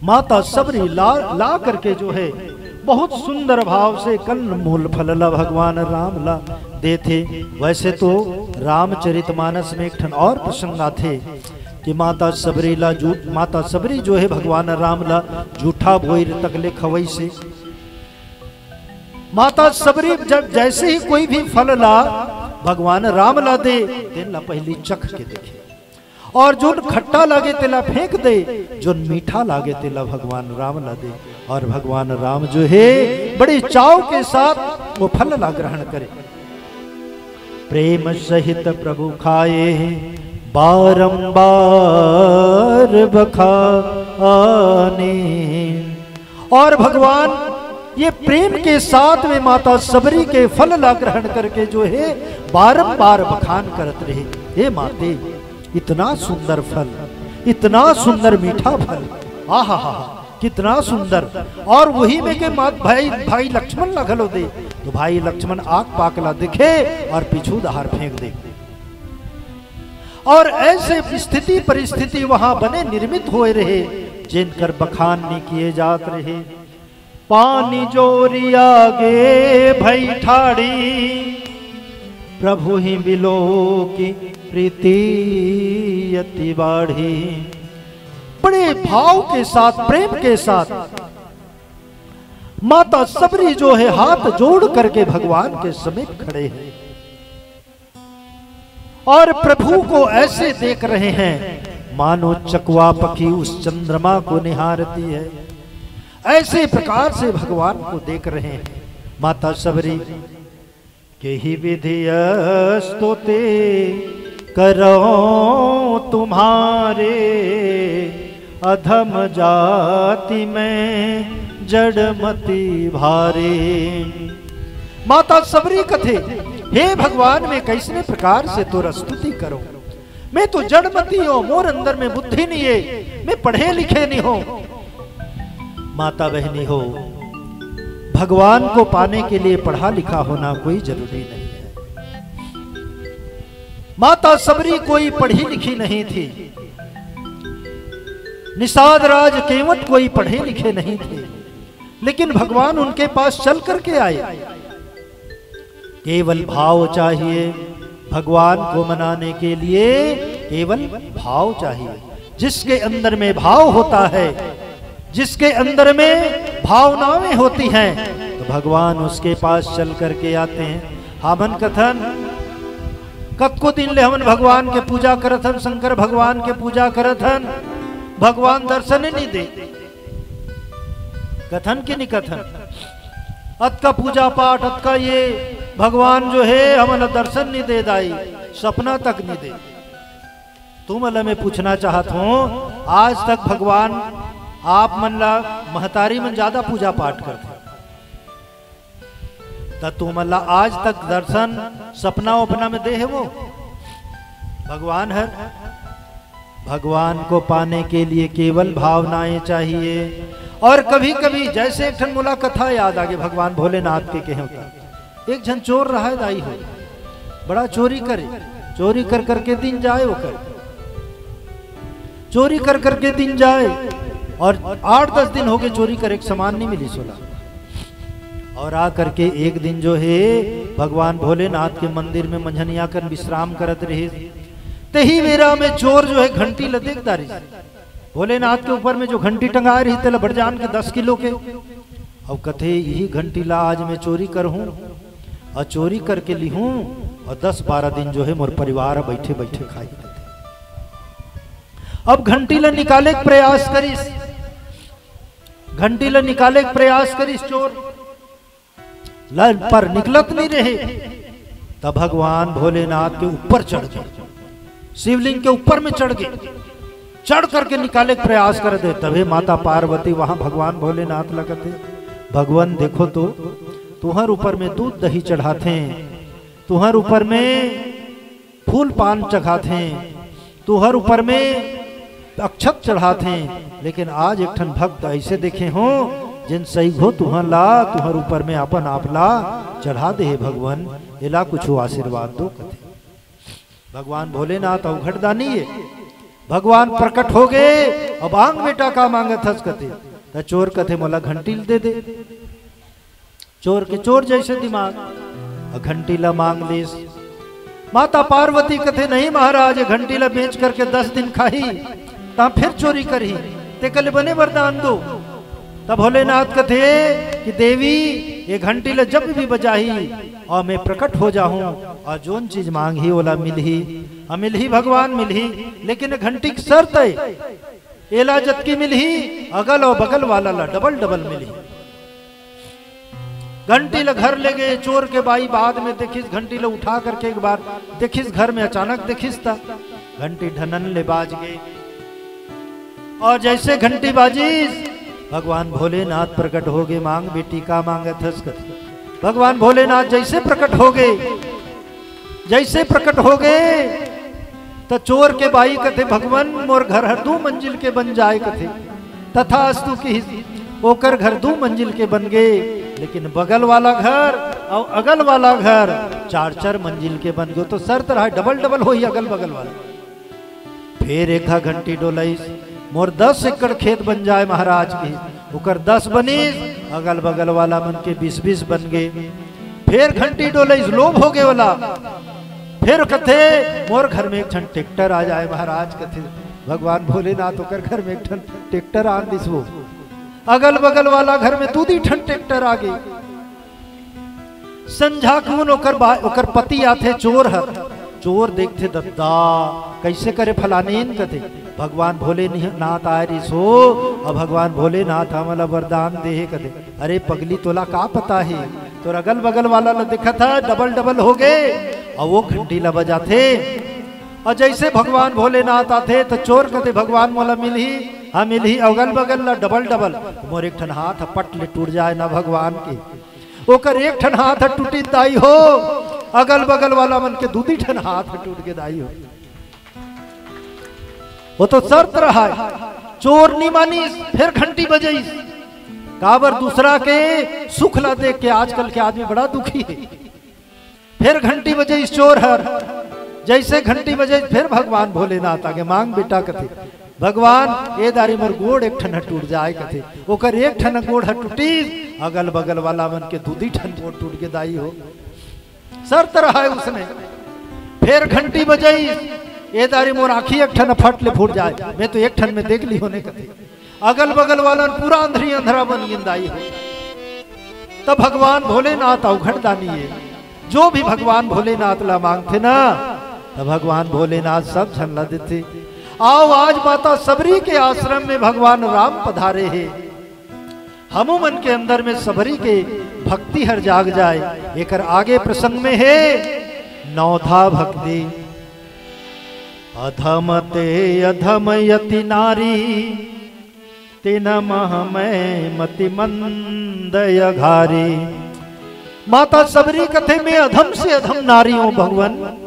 माता सबरी ला, ला करके जो है बहुत सुंदर भाव से कंदमूल फल ला भगवान राम ला देथे। वैसे तो रामचरितमानस में एक ठन और प्रसंग आथे कि माता सबरी ला जू-, माता सबरी जो है भगवान राम ला जूठा बोइर तक ले खवइसे। माता सबरी जब जैसे ही कोई भी फल ला भगवान राम ला दे, तेन ला पहली चख के देखे, और जोन खट्टा लागे तेला फेंक दे, जोन मीठा लागे तेला भगवान राम ला दे। और भगवान राम जो है बड़े चाव के साथ वो फल ला ग्रहण करे। प्रेम सहित प्रभु खाए बारंबार बखाने। और भगवान ये प्रेम के साथ में माता सबरी के फल ला ग्रहण करके जो है बारंबार बखान करत रहे, हे माते, इतना सुंदर फल, इतना सुंदर मीठा फल, आहा हा, कितना सुंदर। और वही में के मात भाई, भाई लक्ष्मण ला घलो दे, तो भाई लक्ष्मण आग पाक ला देखे और पीछू दहार फेंक दे। और ऐसे स्थिति परिस्थिति वहां बने निर्मित होए रहे, जेन कर बखान नहीं किए जात रहे। पानी जोरी आगे भई ठाड़ी, प्रभु ही बिलो की प्रीति अति बाढ़ी। बड़े भाव के साथ, प्रेम के साथ माता सबरी जो है, हाथ जोड़ करके भगवान के समीप खड़े हैं और प्रभु को ऐसे देख रहे हैं, मानो चकवा पखी उस चंद्रमा को निहारती है। ऐसे प्रकार से भगवान को देख रहे हैं। माता सबरी, केहि विधि स्तुति करौं तुम्हारे, अधम जाति में जड़मति भारी। माता सबरी कथे, हे भगवान, मैं कैसने प्रकार से तोर स्तुति करूं? मैं तो जड़मती हूं, मोर अंदर में बुद्धि नहीं है, मैं पढ़े लिखे नहीं हूं। माता बहनी हो, भगवान को पाने के लिए पढ़ा लिखा होना कोई जरूरी नहीं है। माता सबरी कोई पढ़ी लिखी नहीं थी, निषाद राज केवट कोई पढ़े लिखे नहीं थे, लेकिन भगवान उनके पास चल करके आए। केवल भाव चाहिए, भगवान को मनाने के लिए केवल भाव चाहिए। जिसके अंदर में भाव होता है, जिसके अंदर में भावनाएं होती हैं, तो भगवान उसके पास चल करके आते हैं। हमन कथन, कतको दिन ले हमन भगवान के पूजा करत हन, शंकर भगवान के पूजा करत हन, भगवान दर्शन ही नहीं दे। कथन कि नहीं कथन? अतका पूजा पाठ, अतका ये, भगवान जो है हमन ला दर्शन नहीं दे दाई, सपना तक नहीं दे। तुमन ला मैं पूछना चाहत हूं, आज तक भगवान आप मन ला, महतारी मन ज्यादा पूजा पाठ करथे, त तुमन ला आज तक दर्शन सपना वपना में दे हे वो? भगवान हर, भगवान को पाने के लिए केवल भावनाएं चाहिए। और कभी कभी जैसे एक ठन मोला कथा याद आगे, भगवान भोलेनाथ के कहे होता, एक झन चोर रहा दाई हो, बड़ा चोरी करे, चोरी कर करके दिन जाए ओकर, चोरी कर करके दिन जाए, और आठ दस दिन हो गए चोरी करे के, सामान नहीं मिली सोला। और आ करके एक दिन जो है, भगवान भोलेनाथ के मंदिर में मंझनिया कन विश्राम करत रहिस। तेही बेरा में चोर जो है, घंटी ल देख डारिस। भोलेनाथ के ऊपर में जो घंटी टंगाए रही, तेला बड़ जान के दस किलो के। अब कथे, यही घंटी ला आज मैं चोरी करहूं और चोरी करके लिहूं और दस बारह दिन जो है, मोर परिवार बैठे बैठे खाई। अब घंटी ला निकाले के प्रयास करिस, घंटी ला निकाले के प्रयास करिस चोर, ल-, पर निकलत नहीं रहे। तब भगवान भोलेनाथ के ऊपर चढ़ गए, शिवलिंग के ऊपर में चढ़ गए, चढ़ करके निकाले के प्रयास कर दे। तभे माता पार्वती वहां भगवान भोलेनाथ लगते, भगवान देखो तो, तुहर ऊपर में दूध दही चढ़ाथे, तुहर ऊपर में फूल पान चघाथे, तुहर ऊपर में अक्षत चढ़ाथे, लेकिन आज एक ठन भक्त ऐसे देखे हो, जिन सही हो तुहर ला, तुहर ऊपर में अपन आप ला चढ़ा दे हे भगवान, एला कुछ आशीर्वाद दो कथे। भगवान भोलेनाथ अवघट दानी है, भगवान प्रकट हो गए। अब आंग बेटा का मांगत हस कथे, त चोर कथे मोला घंटी दे दे। चोर के चोर जैसे दिमाग, अ घंटी ला मांग लेस। माता पार्वती कथे, नहीं महाराज, ये घंटी ला बेच करके दस दिन खाही, ता फिर चोरी करही, ते कले बने वरदान दो। तब भोलेनाथ कथे कि देवी, ये घंटी ला जब भी बजाही और मैं प्रकट हो जाहूं और जोन चीज मांगही ओला मिलही, हाँ मिलही भगवान मिलही, लेकिन ये घंटी की शर्त है, एला जतकी मिलही, अगल और बगल वाला ला डबल डबल मिलही। घंटी ला घर ले गए, चोर के बाई बाद में देखिस, घंटी ला उठा करके एक बार देखिस, घर में अचानक देखिस त घंटी ढनन ले बाज गए। और जैसे घंटी बाजिस, भगवान भोलेनाथ प्रकट हो गए। मांग बेटी का मांगत हस कथे। भगवान भोलेनाथ जैसे प्रकट हो गए, जैसे प्रकट हो गए, त चोर के बाई कथे, भगवान मोर घर हर दू मंजिल के बन जाए कथे। तथास्तु किहिस, ओकर घर दू मंजिल के बन गए, लेकिन बगल वाला घर और अगल वाला घर चार चार मंजिल के बन गए। तो शर्त रहा डबल डबल होही अगल बगल वाला। फिर एक घंटी डोलइस, मोर दस एकड़ खेत बन जाए महाराज की, ओकर दस बनिस, अगल बगल वाला मन के बीस बीस बन गए। फिर घंटी डोलइस, लोभ हो गए वाला, फिर कथे मोर घर में एक ठन ट्रैक्टर आ जाए महाराज कथे। भगवान भोलेनाथ ओकर घर में एक ठन ट्रैक्टर आन दिस वो। अगल बगल वाला घर में दू दी ठन ट्रैक्टर आ गे। संझा कुन ओकर बा-, ओकर पति आथे चोर हर। चोर देखथे, "दद्दा, कइसे करे फलानेन?" कथे। "भगवान भोलेनाथ आय रिस हो, अउ भगवान भोलेनाथ हमला वरदान दे हे," कथे। "अरे पगली, तोला का पता हे? तोर अगल बगल वाला ला देखत ह, डबल डबल हो गे, अउ वो घंटी ला बजाथे।" अउ जइसे भगवान भोलेनाथ आथे, त चोर कथे, "भगवान मोला मिलही, हाँ मिलही, अगल बगल ला डबल डबल, मोर एक ठन हाथ ह पट ले टूट जाय ना भगवान के।" ओकर एक ठन हाथ ह टूटिस दाई हो, अगल बगल वाला मन के दू दी ठन हाथ ह टूट गे दाई हो। वो तो शर्त रहय, चोर नी मानिस, फेर घंटी बजइस। काबर? दूसरा के सुख ला देख के आजकल के आदमी बड़ा दुखी हे। फेर घंटी बजइस चोर हर, जइसे घंटी बजइस, फेर भगवान भोलेनाथ आगे, "मांग बेटा," कथे। "भगवान, ए दारी मोर गोड़ एक ठन ह टूट जाय," कथे। ओकर एक ठन गोड़ ह टूटिस, अगल बगल वाला मन के दू दी ठन गोड़ टूट गे दाई हो। शर्त रहय उसने। फेर घंटी बजइस, "ए दारी मोर आँखी एक ठन फट ले फूट जाय, मैं तो एक ठन में देख लिहों ने," कथे। अगल बगल वालन पूरा अंधरी अंधरा बन गिन दाई हो। तब भगवान भोलेनाथ अवघड़ दानी हे, जो भी भगवान भोलेनाथ ला मांगथे ना, तब भगवान भोलेनाथ सब झन ला देथे। आओ, आज माता सबरी के आश्रम में भगवान राम पधारे हे। हमू मन के अंदर में सबरी के भक्ति हर जाग जाय। एकर आगे प्रसंग में हे नौधा भक्ति। अधम ते अधम यति नारी, तिन मह मैं मति मंद अघारी। माता सबरी कथे, "मैं अधम से अधम नारी हूं भगवान,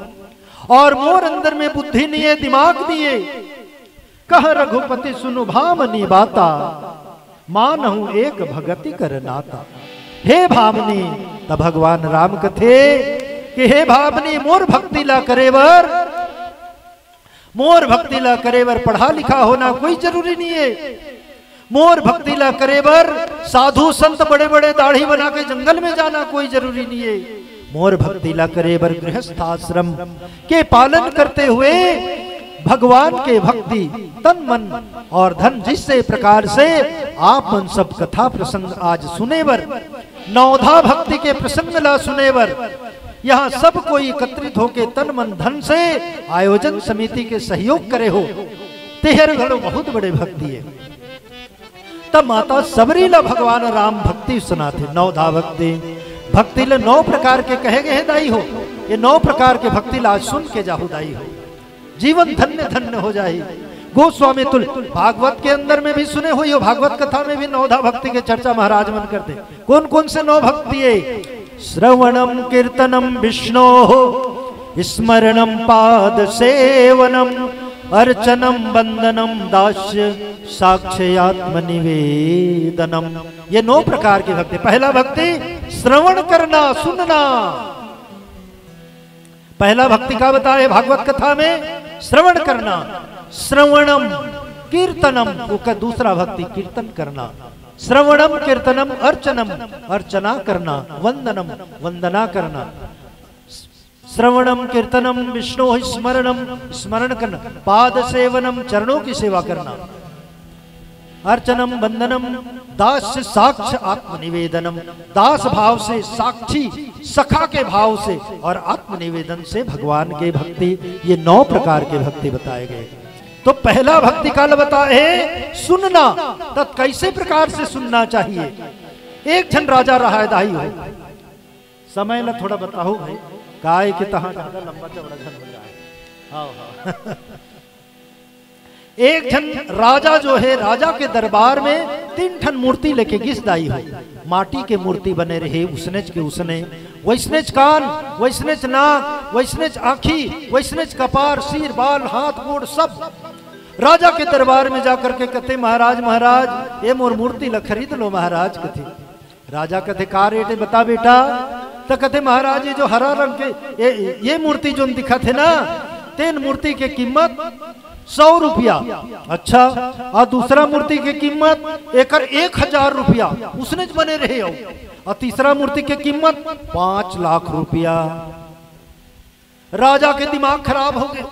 और मोर अंदर में बुद्धि नहीं है, दिमाग नहीं है। कह रघुपति सुनु भामनी बाता, मानहु एक भगति कर नाता।" हे भामनी, त भगवान राम कथे कि हे भामनी, मोर भक्ति ला करे बर, मोर भक्ति ला करे बर पढ़ा लिखा होना कोई जरूरी नहीं है। मोर भक्ति ला करे बर साधु संत बड़े बड़े दाढ़ी बना के जंगल में जाना कोई जरूरी नहीं है। मोर भक्ति ला करे बर गृहस्थ आश्रम के पालन करते हुए भगवान के भक्ति तन मन और धन जिससे प्रकार से आप मन सब कथा प्रसंग आज सुने बर, नौधा भक्ति के प्रसंग ला सुने बर यहाँ सब कोई एकत्रित होके तन मन धन से आयोजन समिति के सहयोग करे हो, तेहर घलो बहुत बड़े भक्ति है। तब माता सबरी ला भगवान राम भक्ति सुनाथे, नौधा भक्ति। भक्ति ला नौ प्रकार के कहे गए हैं दाई हो, ये नौ प्रकार के भक्ति ला आज सुन के जाहू दाई हो, जीवन धन्य धन्य हो जाही। गोस्वामी तुल भागवत के अंदर में भी सुने हुई हो, भागवत कथा में भी नौधा भक्ति के चर्चा महाराज मन करते। कौन कौन से नौ भक्ति है? श्रवणम कीर्तनम विष्णो, स्मरणम पाद सेवनम, अर्चनम वंदनम दास्य, साक्षात्म निवेदनम। ये नौ प्रकार की भक्ति। पहला भक्ति श्रवण करना, सुनना। पहला भक्ति का बताए भागवत कथा में? श्रवण करना। श्रवणम कीर्तनम, ओकर दूसरा भक्ति कीर्तन करना। श्रवणम कीर्तनम अर्चनम, अर्चना करना। वंदनम, वंदना करना। श्रवणम कीर्तनम विष्णो, स्मरणम, स्मरण करना। पाद सेवनम, चरणों की सेवा करना। अर्चनम वंदनम दास्य साक्ष आत्मनिवेदनम, दास भाव से, साक्षी सखा के भाव से और आत्मनिवेदन से भगवान के भक्ति, ये नौ प्रकार के भक्ति बताए गए। तो पहला भक्ति काल बताए सुनना, तत् कैसे प्रकार से सुनना चाहिए। एक झन राजा रहा है दाई हो, समय ला थोड़ा बताओ भाई, काय के तहाँ ज्यादा लंबा चौड़ा झन हो जाए। हाँ, हाँ। एक झन राजा जो है, राजा के दरबार में तीन ठन मूर्ति लेके गिस दाई हो। माटी के मूर्ति बने रहे, उसनेच के उसने, वैसनेच कान, वैसनेच नाक, वैसनेच आँखी, वैसनेच कपार, सिर, बाल, हाथ, गोड़, सब। राजा के दरबार में जाकर के कथे, "महाराज, महाराज, ये मोर मूर्ति ला खरीद लो महाराज," कथे। राजा कथे, "का रेट है बता बेटा?" त कथे, "महाराज, ये जो हरा रंग के ये, ये मूर्ति जोन दिखत हे ना, तेन मूर्ति के कीमत सौ रुपया।" "अच्छा।" "और दूसरा मूर्ति के कीमत एकर एक हजार रुपया, उसने ज बने रहे हो। और तीसरा मूर्ति के कीमत पाँच लाख रुपया।" राजा के दिमाग खराब हो गए।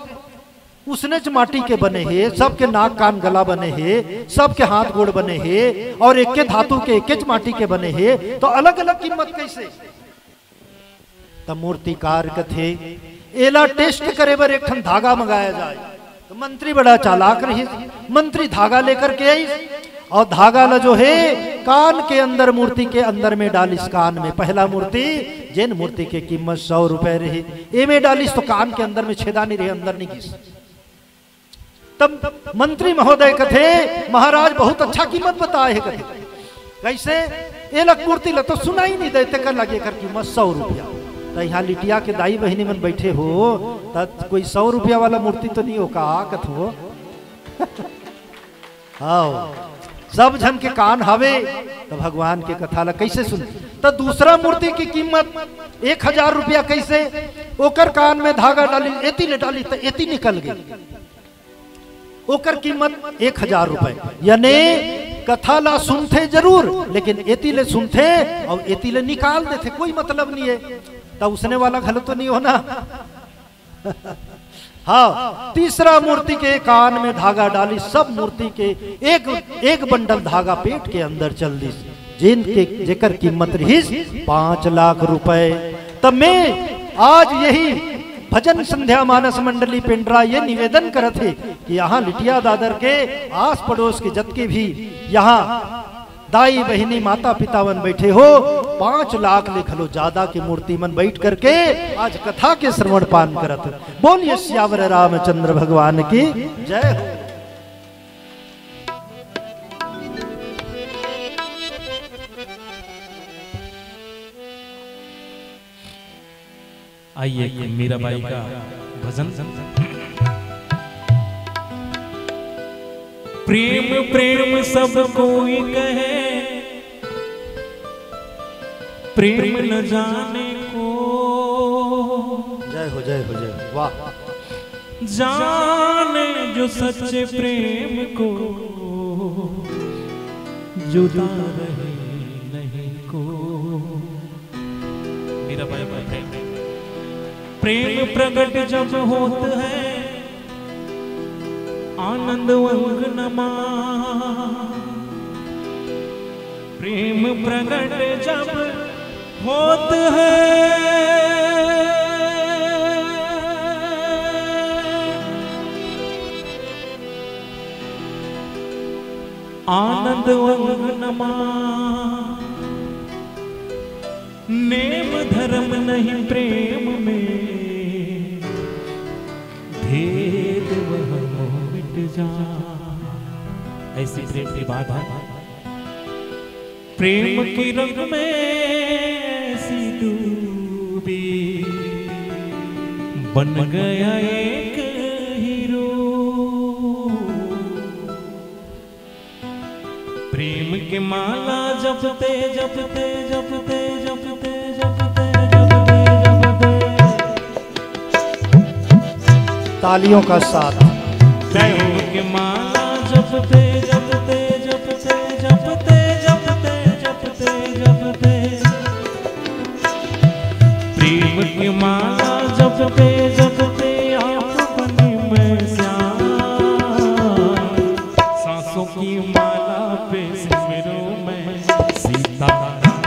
उसनेच माटी के बने हे, सबके नाक कान गला बने हे, सबके हाथ गोड़ बने हे, और एके धातु के, एकेच माटी के बने हे, तो अलग-अलग कीमत कैसे? त मूर्तिकार कथे, "एला test करे बर एक ठन धागा मंगाया जाए।" तो मंत्री बड़ा चालाक रहिस, मंत्री धागा लेकर के आइस, और धागा ला जो हे कान के अंदर, मूर्ति के अंदर में डालिस, कान में। पहला मूर्ति, जेन मूर्ति के कीमत सौ रुपए रही, एमे डालिस तो कान के अंदर में छेदा नहीं रहे, अंदर नहीं घिस। तब मंत्री महोदय कथे, "महाराज बहुत अच्छा कीमत बताए हे," कथे। "कैसे?" "एला, मूर्ति ला तो सुनाई नहीं दे, तेकर लगे एकर कीमत सौ रुपया।" त यहाँ लिटिया के दाई बहिनी मन बैठे हो, त कोई सौ रुपया वाला मूर्ति तो नहीं हो का, कथो? हाँ, सब झन के कान हवे, त भगवान के कथा ला कैसे सुन? त दूसरा मूर्ति की कीमत एक हजार रुपया। कैसे? ओकर कान में धागा डाली, एती ले डाली, त एती निकल गई। ओकर कीमत एक हजार रुपए। यानी कथा ला सुनथे जरूर, लेकिन एती ले सुनथे और एती ले निकाल देथे, कोई मतलब नहीं है। त उसने वाला घलो तो नहीं होना। हाँ, तीसरा मूर्ति के कान में धागा डाली, सब मूर्ति के एक, एक बंडल धागा पेट के अंदर चल दिस, जिनके, जेकर कीमत रहिस पाँच लाख रुपए। तब मैं आज यही भजन संध्या मानस मंडली पेंड्रा ये निवेदन करत हे कि यहाँ लिटिया दादर के आस पड़ोस के जतके भी यहाँ दाई बहिनी माता पिता मन बैठे हो, पाँच लाख ले घलो ज्यादा के मूर्ति मन बैठ करके आज कथा के श्रवण पान करत। बोलिए सियावर रामचंद्र भगवान की जय हो। आइए, एक मीराबाई का भजन। प्रेम प्रेम सब कोई कहे, प्रेम न जाने को। जय हो, जय हो, जय हो। वाह। जाने जो सच्चे प्रेम को, जुदा रहे नहीं को। मीराबाई का प्रेम। प्रेम प्रगट जब होत है, आनंद अंग नमा। प्रेम प्रगट जब होत है, आनंद अंग नमा। नेम धर्म नहीं प्रेम में, भेद वह मोह मिट जा। ऐसी प्रेम की बात है। प्रेम की रंग में ऐसी डूबी, बन गया एक हीरो। प्रेम की माला जपते, जपते, जपते, जपते, जपते, जपते, जपते। तालियों का साथ। प्रेम की माला जपते, जपते, जपते, जपते, जपते, जपते, जपते। प्रेम की माला जपते, जपते आप बनी मैं श्याम। सांसों की माला पे सिमरूं मैं सीताराम।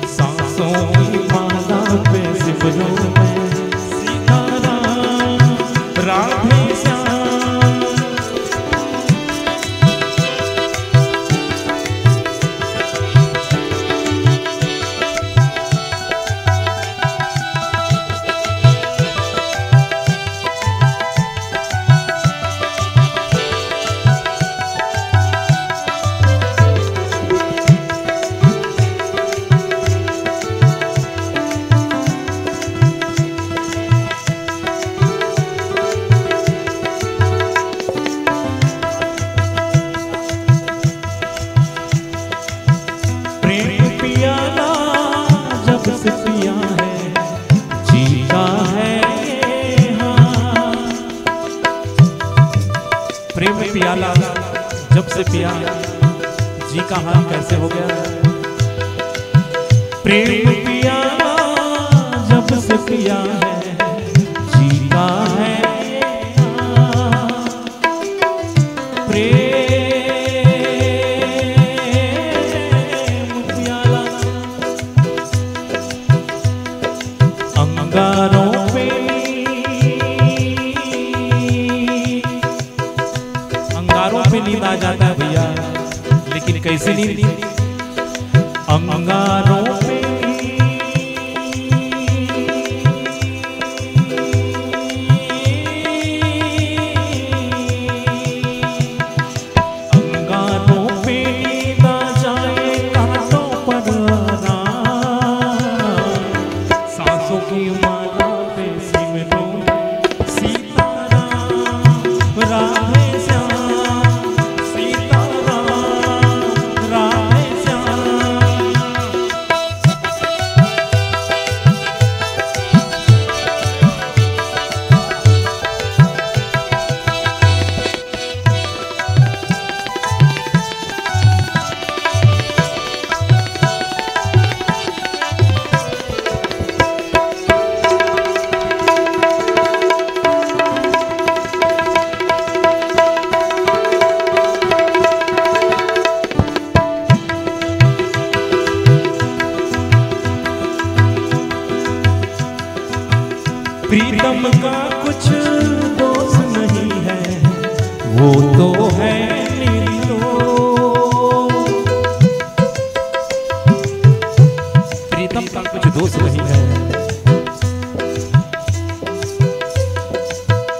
सांसों की माला पे सिमरूं मैं सीताराम, राधे श्याम। प्रेम पियाला जब से पिया है, जी का है ये हाल। प्रेम पियाला जब से पिया, जी का हाल कैसे हो गया? प्रेम पियाला जब से पिया है, जी का है कैसी नींद? अंगारों पे अंगारों पे नींदा जाए कांटों पर आराम। सांसों की माला पे सिमरूं सीताराम राधे श्याम, सीताराम राधे श्याम। प्रीतम का कुछ दोष नहीं है, वो तो है निर्दोष। प्रीतम का कुछ दोष नहीं है।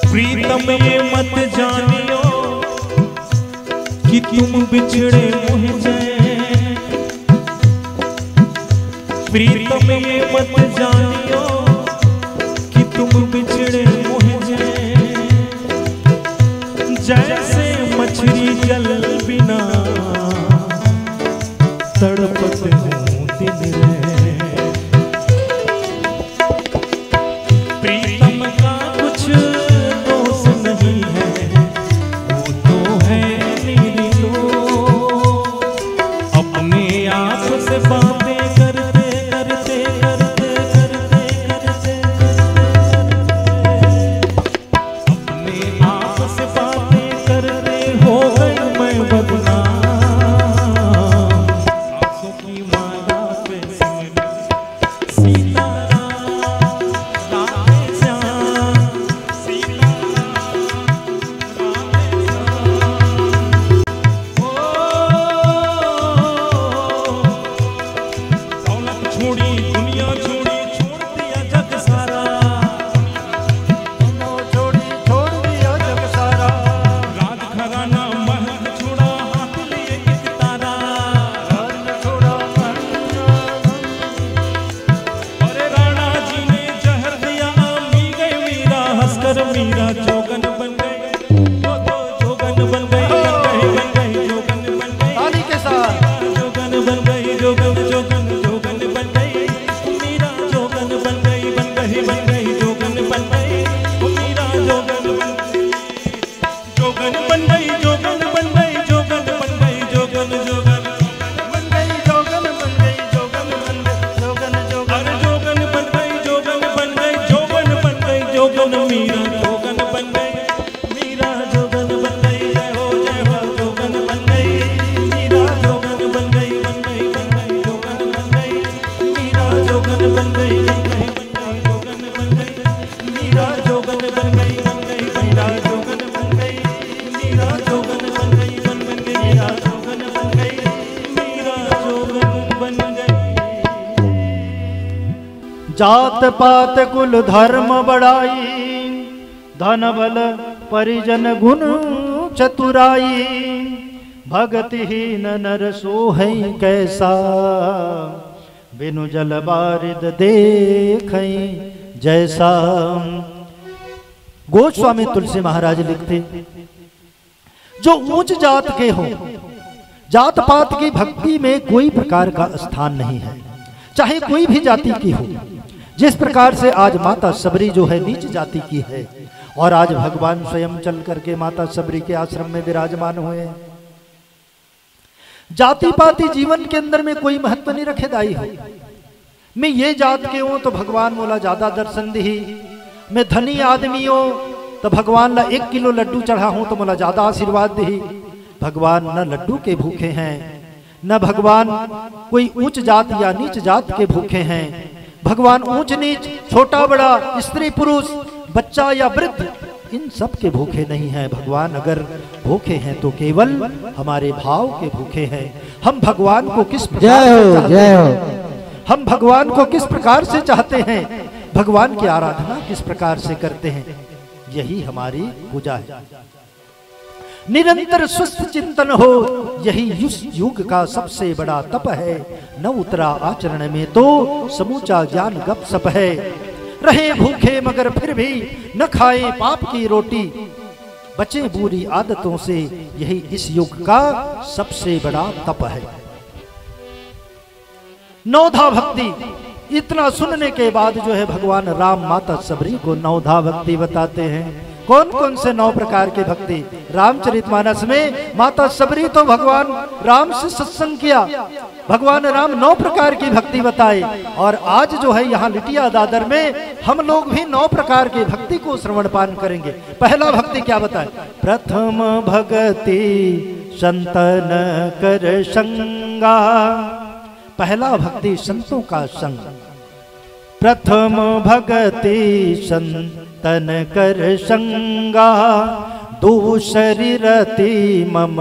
प्रीतम ये मत जानियो कि तुम बिछड़े मुझे। प्रीतम ये मत जानियो कि तुम बिछड़े मुझे। जैसे मछली जल बिना तड़पत हूँ दिन रहे। प्रीतम का कुछ दोष नहीं है, वो तो है निर्दोष। अपने आप से बातें करते करते करते करते करते अपने आप से बातें करते हो गई मैं बदनाम। सांसों की माला पे सिमरूं सीताराम राधे श्याम, सीताराम राधे श्याम। ओ, दौलत छोड़ी, दुनिया छोड़ी, छोड़ दिया जग सारा। दोनों जोड़ी छोड़ दिया जग सारा। राज घराना महल छोड़ा, हाथ लिए एक तारा। राज छोड़ा महल। अरे राणा जी ने जहर दिया, पी गए मीरा, हंसकर मीरा जोगन बन गई। जोगन बन गई, बन गई, बन गई, जोगन बन गई। ताली के साथ। जोगन बन गई, जोगन, जोगन, जोगन बन गई। मीरा जोगन बन गई, बन गई, बन गई, जोगन बन गई। मीरा जोगन बन गई। जोगन बन गई, जोगन बन गई, जोगन बन गई, जोगन, जोगन बन गई, जोगन बन गई, जोगन बन गई, जोगन, जोगन। अरे जोगन बन गई, जोगन बन गई, जोगन बन गई, जोगन मीरा जोगन बन गई। मीरा जोगन बन गई, जय हो, जय हो, जोगन बन गई। मीरा जोगन बन गई, बन गई, बन गई, जोगन बन गई। मीरा जोगन बन गई, बन गई, बन गई, जोगन बन गई। मीरा जोगन बन गई, बन गई, मीरा जोगन बन गई। मीरा जोगन बन गई, बन, बन गई, मीरा जोगन बन गई, मीरा जोगन बन गई। जात पात कुल धर्म बड़ाई, धन बल परिजन गुण चतुराई। भगतिहीन नर सोहै कैसा, बिनु जल बारिद देखै जैसा। गोस्वामी तुलसी महाराज लिखते, जो ऊंच जात के हो, जात पात की भक्ति में कोई प्रकार का स्थान नहीं है, चाहे कोई भी जाति की हो। जिस प्रकार से आज माता शबरी जो है नीच जाति की है, और आज भगवान स्वयं चल करके माता शबरी के आश्रम में विराजमान हुए हैं। जाति पाति जीवन के अंदर में कोई महत्व नहीं रखे दाई हो। मैं ये जात के हूं तो भगवान मोला ज्यादा दर्शन दिही, मैं धनी आदमी हूं तो भगवान ला एक किलो लड्डू चढ़ाहूं तो मोला ज्यादा आशीर्वाद दिही। भगवान न लड्डू के भूखे हैं, न भगवान कोई ऊंच जात या नीच जात के भूखे हैं। भगवान ऊंच नीच, छोटा बड़ा, स्त्री पुरुष, बच्चा या वृद्ध, इन सब के भूखे नहीं हैं भगवान। अगर भूखे हैं तो केवल हमारे भाव के भूखे हैं। हम भगवान को किस प्रकार जय से हो, चाहते जय हैं? हो। हम भगवान को किस प्रकार से चाहते हैं, भगवान की आराधना किस प्रकार से करते हैं, यही हमारी पूजा है। निरंतर स्वस्थ चिंतन हो, यही इस युग का सबसे बड़ा तप है। न उतरा आचरण में तो समूचा ज्ञान गपशप है। रहे भूखे मगर फिर भी न खाए पाप की रोटी, बचे बुरी आदतों से, यही इस युग का सबसे बड़ा तप है। नवधा भक्ति, इतना सुनने के बाद जो है भगवान राम माता शबरी को नवधा भक्ति बताते हैं। कौन कौन से नौ प्रकार की भक्ति? रामचरितमानस में माता शबरी तो भगवान राम से सत्संग किया, भगवान राम नौ प्रकार की भक्ति बताए। और आज जो है यहाँ लिटिया दादर में हम लोग भी नौ प्रकार की भक्ति को श्रवण पान करेंगे। पहला भक्ति क्या बताए? प्रथम भक्ति संतन कर संगा। पहला भक्ति संतों का संग। प्रथम भक्ति संतन कर संगा, दूसरी रति मम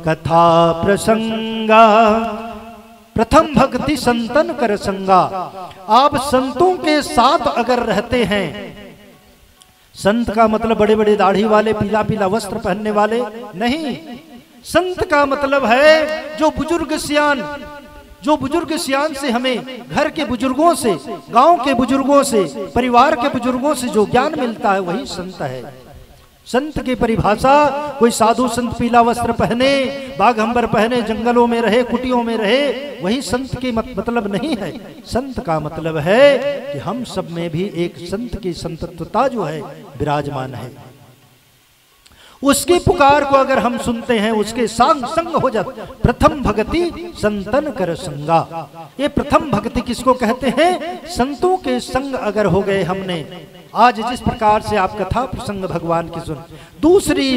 कथा प्रसंगा। प्रथम भक्ति संतन कर संगा। आप संतों के साथ अगर रहते हैं, संत का मतलब बड़े बड़े दाढ़ी वाले, पीला पीला वस्त्र पहनने वाले नहीं। संत का मतलब है जो बुजुर्ग सियान, जो बुजुर्ग सियान से हमें घर के बुजुर्गों से, गांव के बुजुर्गों से, परिवार के बुजुर्गों से जो ज्ञान मिलता है, वही संत है। संत की परिभाषा कोई साधु संत पीला वस्त्र पहने, बाघंबर पहने, जंगलों में रहे, कुटियों में रहे, वही संत की मत-, मतलब नहीं है। संत का मतलब है कि हम सब में भी एक संत की संतत्वता जो है विराजमान है। उसकी पुकार को अगर हम सुनते हैं, उसके संग संग हो जाते। प्रथम भक्ति संतन कर संगा। ये प्रथम भक्ति किसको कहते हैं? संतों के संग अगर हो गए हमने, आज जिस प्रकार से आप कथा प्रसंग भगवान की सुन, दूसरी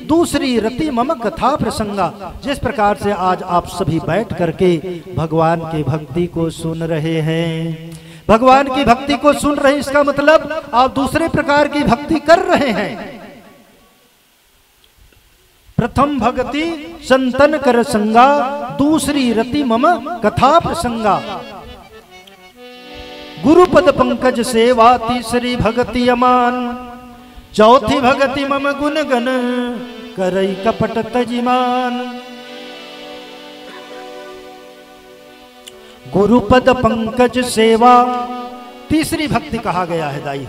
दूसरी रति मम कथा प्रसंगा, जिस प्रकार से आज आप सभी बैठ करके भगवान की भक्ति को सुन रहे हैं, भगवान की भक्ति को सुन रहे हैं, इसका मतलब आप दूसरे प्रकार की भक्ति कर रहे हैं। प्रथम भक्ति संतन कर संगा, दूसरी रति मम कथा प्रसंगा। गुरुपद पंकज सेवा तीसरी भक्ति अमान, चौथी भक्ति मम गुण गण करई कपट तजिमान। गुरुपद पंकज सेवा तीसरी भक्ति कहा गया है दाई।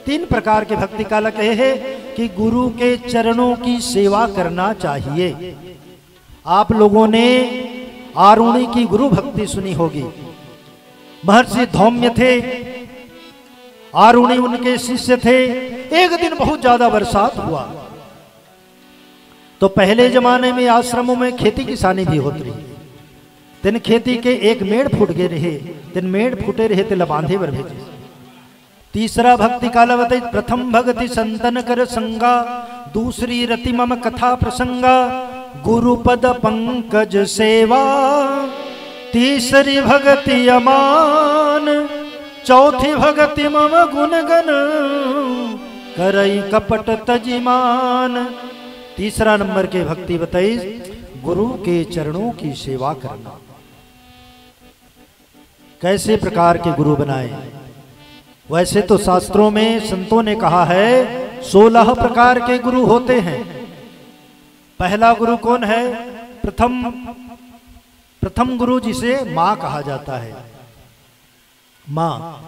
तीन प्रकार के भक्ति काला कहे हैं कि गुरु के चरणों की सेवा करना चाहिए। आप लोगों ने आरुणि की गुरु भक्ति सुनी होगी। महर्षि धौम्य थे, आरुणि उनके शिष्य थे। एक दिन बहुत ज्यादा बरसात हुआ, तो पहले जमाने में आश्रमों में खेती किसानी भी होती रही। तेन खेती के एक मेड़ फूट गए रहे, तेन मेड़ फूटे रहे, तेला बांधे बर भेजे। तीसरा भक्ति काला बताई, प्रथम भक्ति संतन कर संगा, दूसरी रति मम कथा प्रसंगा, गुरुपद पंकज सेवा, तीसरी भक्ति अमान, चौथी भक्ति मम गुण गण करई कपट तजिमान। तीसरा नंबर के भक्ति बताई, गुरु के चरणों की सेवा करना। कैसे प्रकार के गुरु बनाए? वैसे तो शास्त्रों में संतों ने कहा है, सोलह प्रकार के गुरु होते हैं। पहला गुरु कौन है? प्रथम, प्रथम गुरु जिसे माँ कहा जाता है। माँ,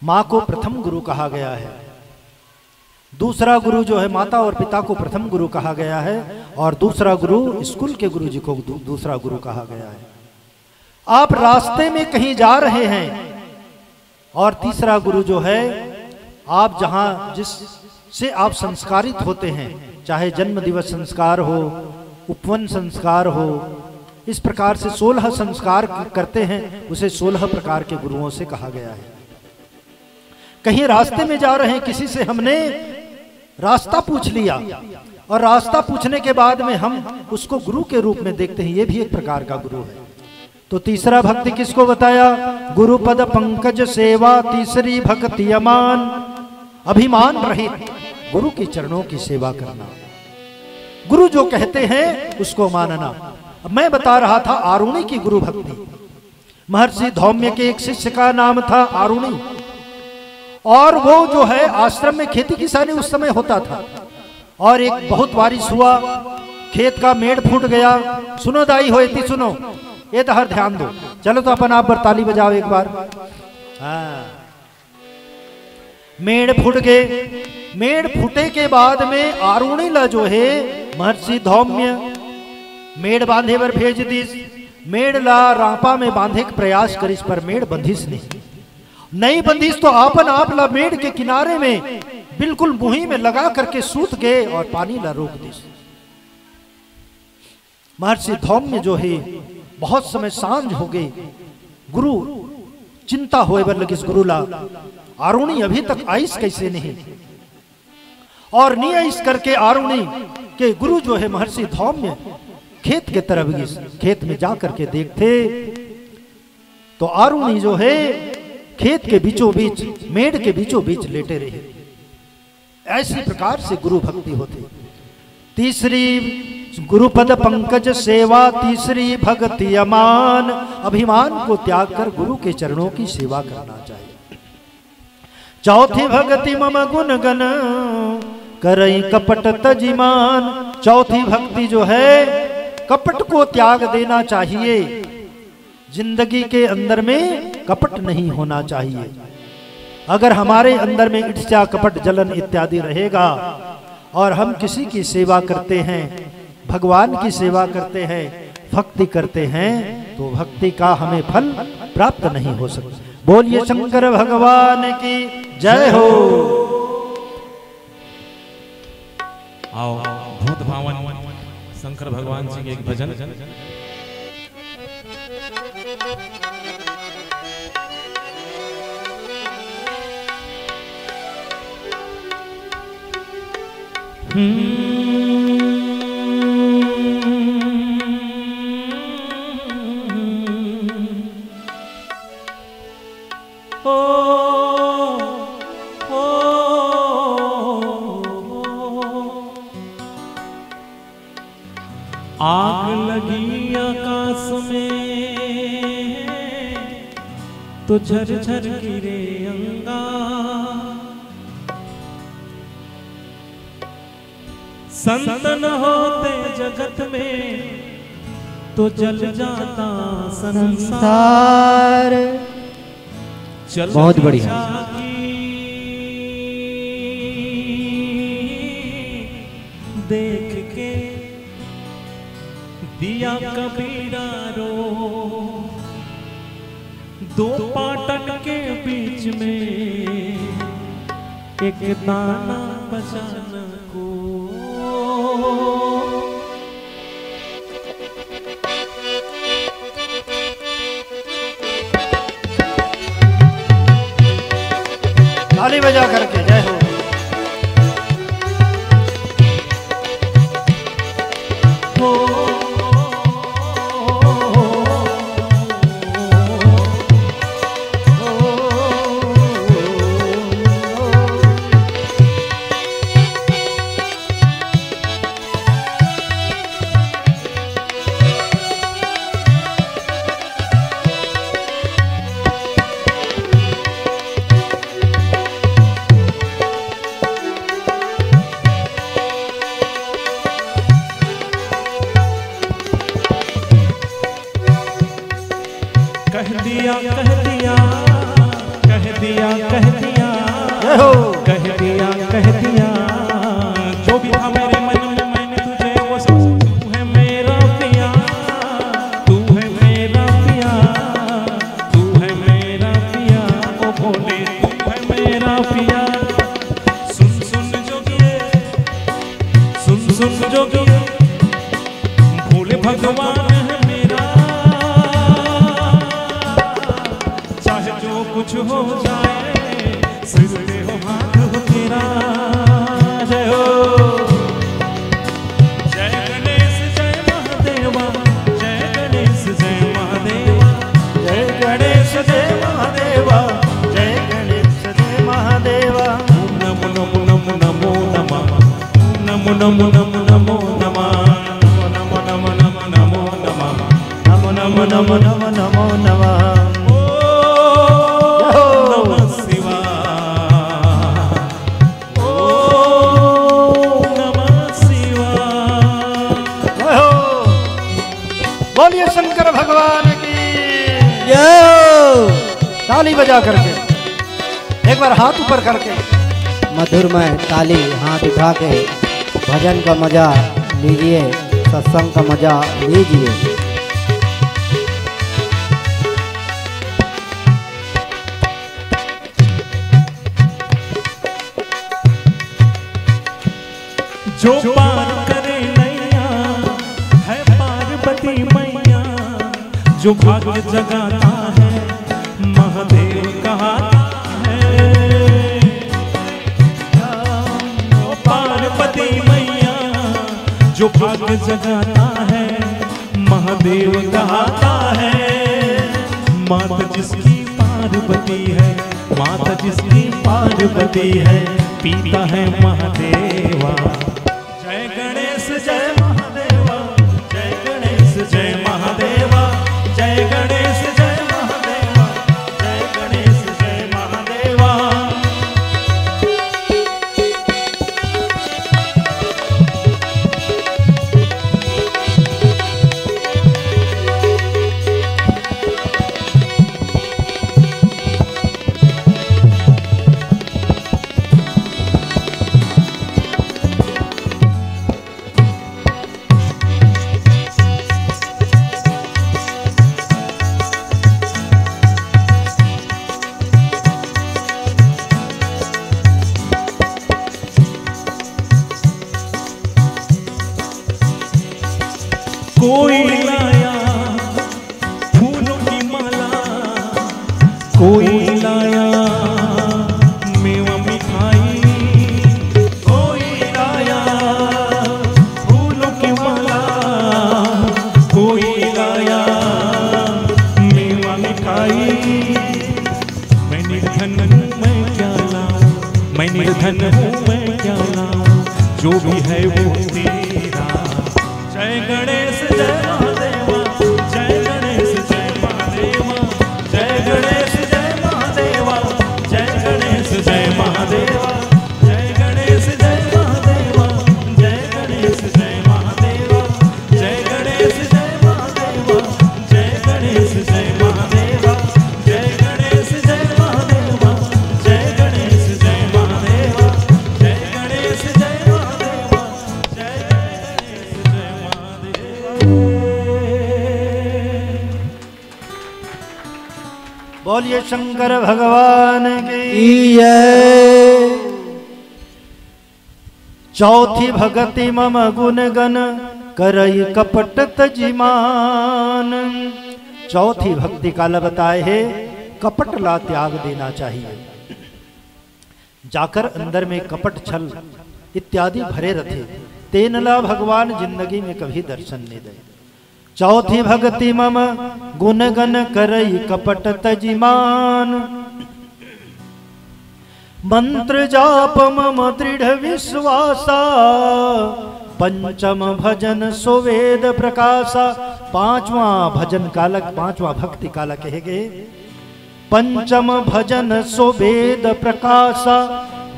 माँ को प्रथम गुरु कहा गया है। दूसरा गुरु जो है, माता और पिता को प्रथम गुरु कहा गया है, और दूसरा गुरु स्कूल के गुरु जी को दू-, दूसरा गुरु कहा गया है। आप रास्ते में कहीं जा रहे हैं, और तीसरा गुरु जो है, आप जहां, जिससे आप संस्कारित होते हैं, चाहे जन्म दिवस संस्कार हो, उपवन संस्कार हो, इस प्रकार से सोलह संस्कार क-, करते हैं, उसे सोलह प्रकार के गुरुओं से कहा गया है। कहीं रास्ते में जा रहे हैं, किसी से हमने रास्ता पूछ लिया और रास्ता पूछने के बाद में हम उसको गुरु के रूप में देखते हैं, ये भी एक प्रकार का गुरु है। तो तीसरा भक्ति किसको बताया? गुरुपद पंकज सेवा, तीसरी भक्ति अमान, अभिमान रहित। गुरु के चरणों की सेवा करना, गुरु जो कहते हैं उसको मानना। अब मैं बता रहा था आरुणि की गुरु भक्ति। महर्षि धौम्य के एक शिष्य का नाम था आरुणि, और वो जो है आश्रम में खेती किसानी उस समय होता था, और एक बहुत बारिश हुआ, खेत का मेड़ फूट गया। सुनो दाई हो, एती सुनो, ए तहर ध्यान दो। चलो तो अपन आप बर ताली बजाओ एक बार। हाँ, मेड़ फूट गए। मेड़ फूटे के बाद में आरुणि ला जो है महर्षि धौम्य मेड़ बांधे बर भेज दिस। मेड़ ला रांपा में बांधे के प्रयास करिस, पर मेड़ बंधिस नहीं। नहीं बंधिस तो आपन आप ला मेड़ के किनारे में बिल्कुल मुही में लगा करके सूत गए और पानी ला रोक दिस। महर्षि धौम्य जो है, बहुत समय सांझ हो गए, गुरु चिंता होए बर लगिस गुरु ला, आरुणि अभी तक आइस कैसे नहीं, और नहीं आइस करके आरुणि के गुरु जो है महर्षि धौम्य खेत के तरफ गिस। खेत में जा करके देखते तो आरुणि जो है खेत के बीचों बीच, मेड़ के बीचों बीच लेटे रहे। ऐसी प्रकार से गुरु भक्ति होती। तीसरी, गुरुपद पंकज सेवा, तीसरी भक्ति अमान। अभिमान को त्याग कर गुरु के चरणों की सेवा करना चाहिए। चौथी भक्ति मम गुण गण, करई कपट तजिमान। चौथी भक्ति जो है, कपट को त्याग देना चाहिए। जिंदगी के अंदर में कपट नहीं होना चाहिए। अगर हमारे अंदर में ईर्ष्या, कपट, जलन इत्यादि रहेगा और हम किसी की सेवा करते हैं, भगवान की सेवा करते हैं, भक्ति करते हैं, तो भक्ति का हमें फल प्राप्त नहीं हो सकता। बोलिए शंकर भगवान की जय हो। आओ, भूत भावन शंकर भगवान जी के एक भजन। आग लगी आकाश में तो झरझर गिरे अंगार। संत न होते जगत में तो जल जाता संसार। संसार। चल बहुत बढ़िया। देख के दिया कबीरा रो, दो पाटन के बीच में एक दाना बचाना को। ताली बजा करके जय हो। कह दिया, कह दिया, कह दिया, कह दिया, जय हो। कह दिया, कह दिया, जो भी था मेरे मन में, मैंने तुझे वो सब। तू है मेरा पिया, तू है मेरा पिया, तू है मेरा पिया, ओ भोले, तू है मेरा पिया। सुन, सुन जोगिए, सुन, सुन जोगिए, भोले भगवान है मेरा, चाहे जो कुछ हो जाए, सिर पे हो हाथ हो तेरा। नमो नमो नमो नमः। ओम नमः शिवाय। ओम नमः शिवाय। जय हो। बोलिए शंकर भगवान की। जय हो। ताली बजा करके, एक बार हाथ ऊपर करके। मधुरमय ताली, हाथ उठा के भजन का मजा लीजिए, सत्संग का मजा लीजिए। जो पार करे नैया है पार्वती मैया, जो भाग्य जगाता है महादेव कहता है। जो पार्वती मैया, जो भाग्य जगाता है महादेव कहता है। माता जिसकी पार्वती है, माता जिसकी पार्वती है, पिता है महादेवा। जय गणेश जय महादेवा, जय गणेश जय महादेवा, जय गणेश जय महादेवा, जय गणेश जय महादेवा। कोई लाया फूलों की माला, कोई लाया मेवा मिठाई, कोई लाया फूलों की माला, कोई लाया मेवा मिठाई। मैं निर्धन हूँ, मैं क्या लाऊं, मैं निर्धन हूँ, मैं क्या लाऊं, जो भी है वो तेरा। जय गणेश जय महादेवा, जय गणेश जय महादेवा, जय गणेश जय महादेवा, जय गणेश जय महादेवा, जय गणेश जय महादेवा, जय गणेश जय महादेवा, जय गणेश जय महादेवा, जय गणेश जय महादेवा, जय गणेश जय महादेवा, जय गणेश जय महादेवा, जय गणेश जय महादेवा, जय गणेश जय महादेवा। बोलिए शंकर भगवान की जय। चौथी भगति मम गुण गन करई कपट तजिमान। चौथी भक्ति काला बताए हे, कपट ला त्याग देना चाहिए। जाकर अंदर में कपट, छल इत्यादि भरे रथे, तेन ला भगवान जिंदगी में कभी दर्शन नहीं दे। चौथी भगति मम गुण गन करई कपट तजिमान। मंत्र जाप मम दृढ़ विश्वासा, पंचम भजन सो वेद प्रकाशा। पांचवा भजन कालक, पांचवा भक्ति कालक कहे गए। पंचम भजन सो वेद प्रकाशा,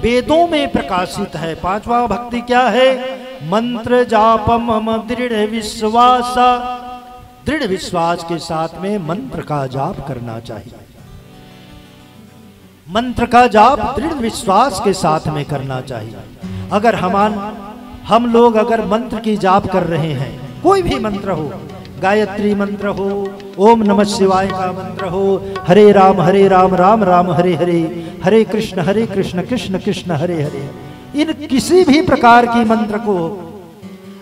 वेदों में प्रकाशित है। पांचवा भक्ति क्या है? मंत्र जाप मम दृढ़ विश्वासा। दृढ़ विश्वास के साथ में मंत्र का जाप करना चाहिए। मंत्र का जाप दृढ़ विश्वास के साथ में करना चाहिए। अगर हमान हम लोग अगर मंत्र की जाप कर रहे हैं, कोई भी मंत्र हो, गायत्री मंत्र हो, ओम नमः शिवाय का मंत्र हो, हरे राम हरे राम राम राम हरे हरे, हरे कृष्ण हरे कृष्ण कृष्ण कृष्ण हरे हरे, इन किसी भी प्रकार की मंत्र को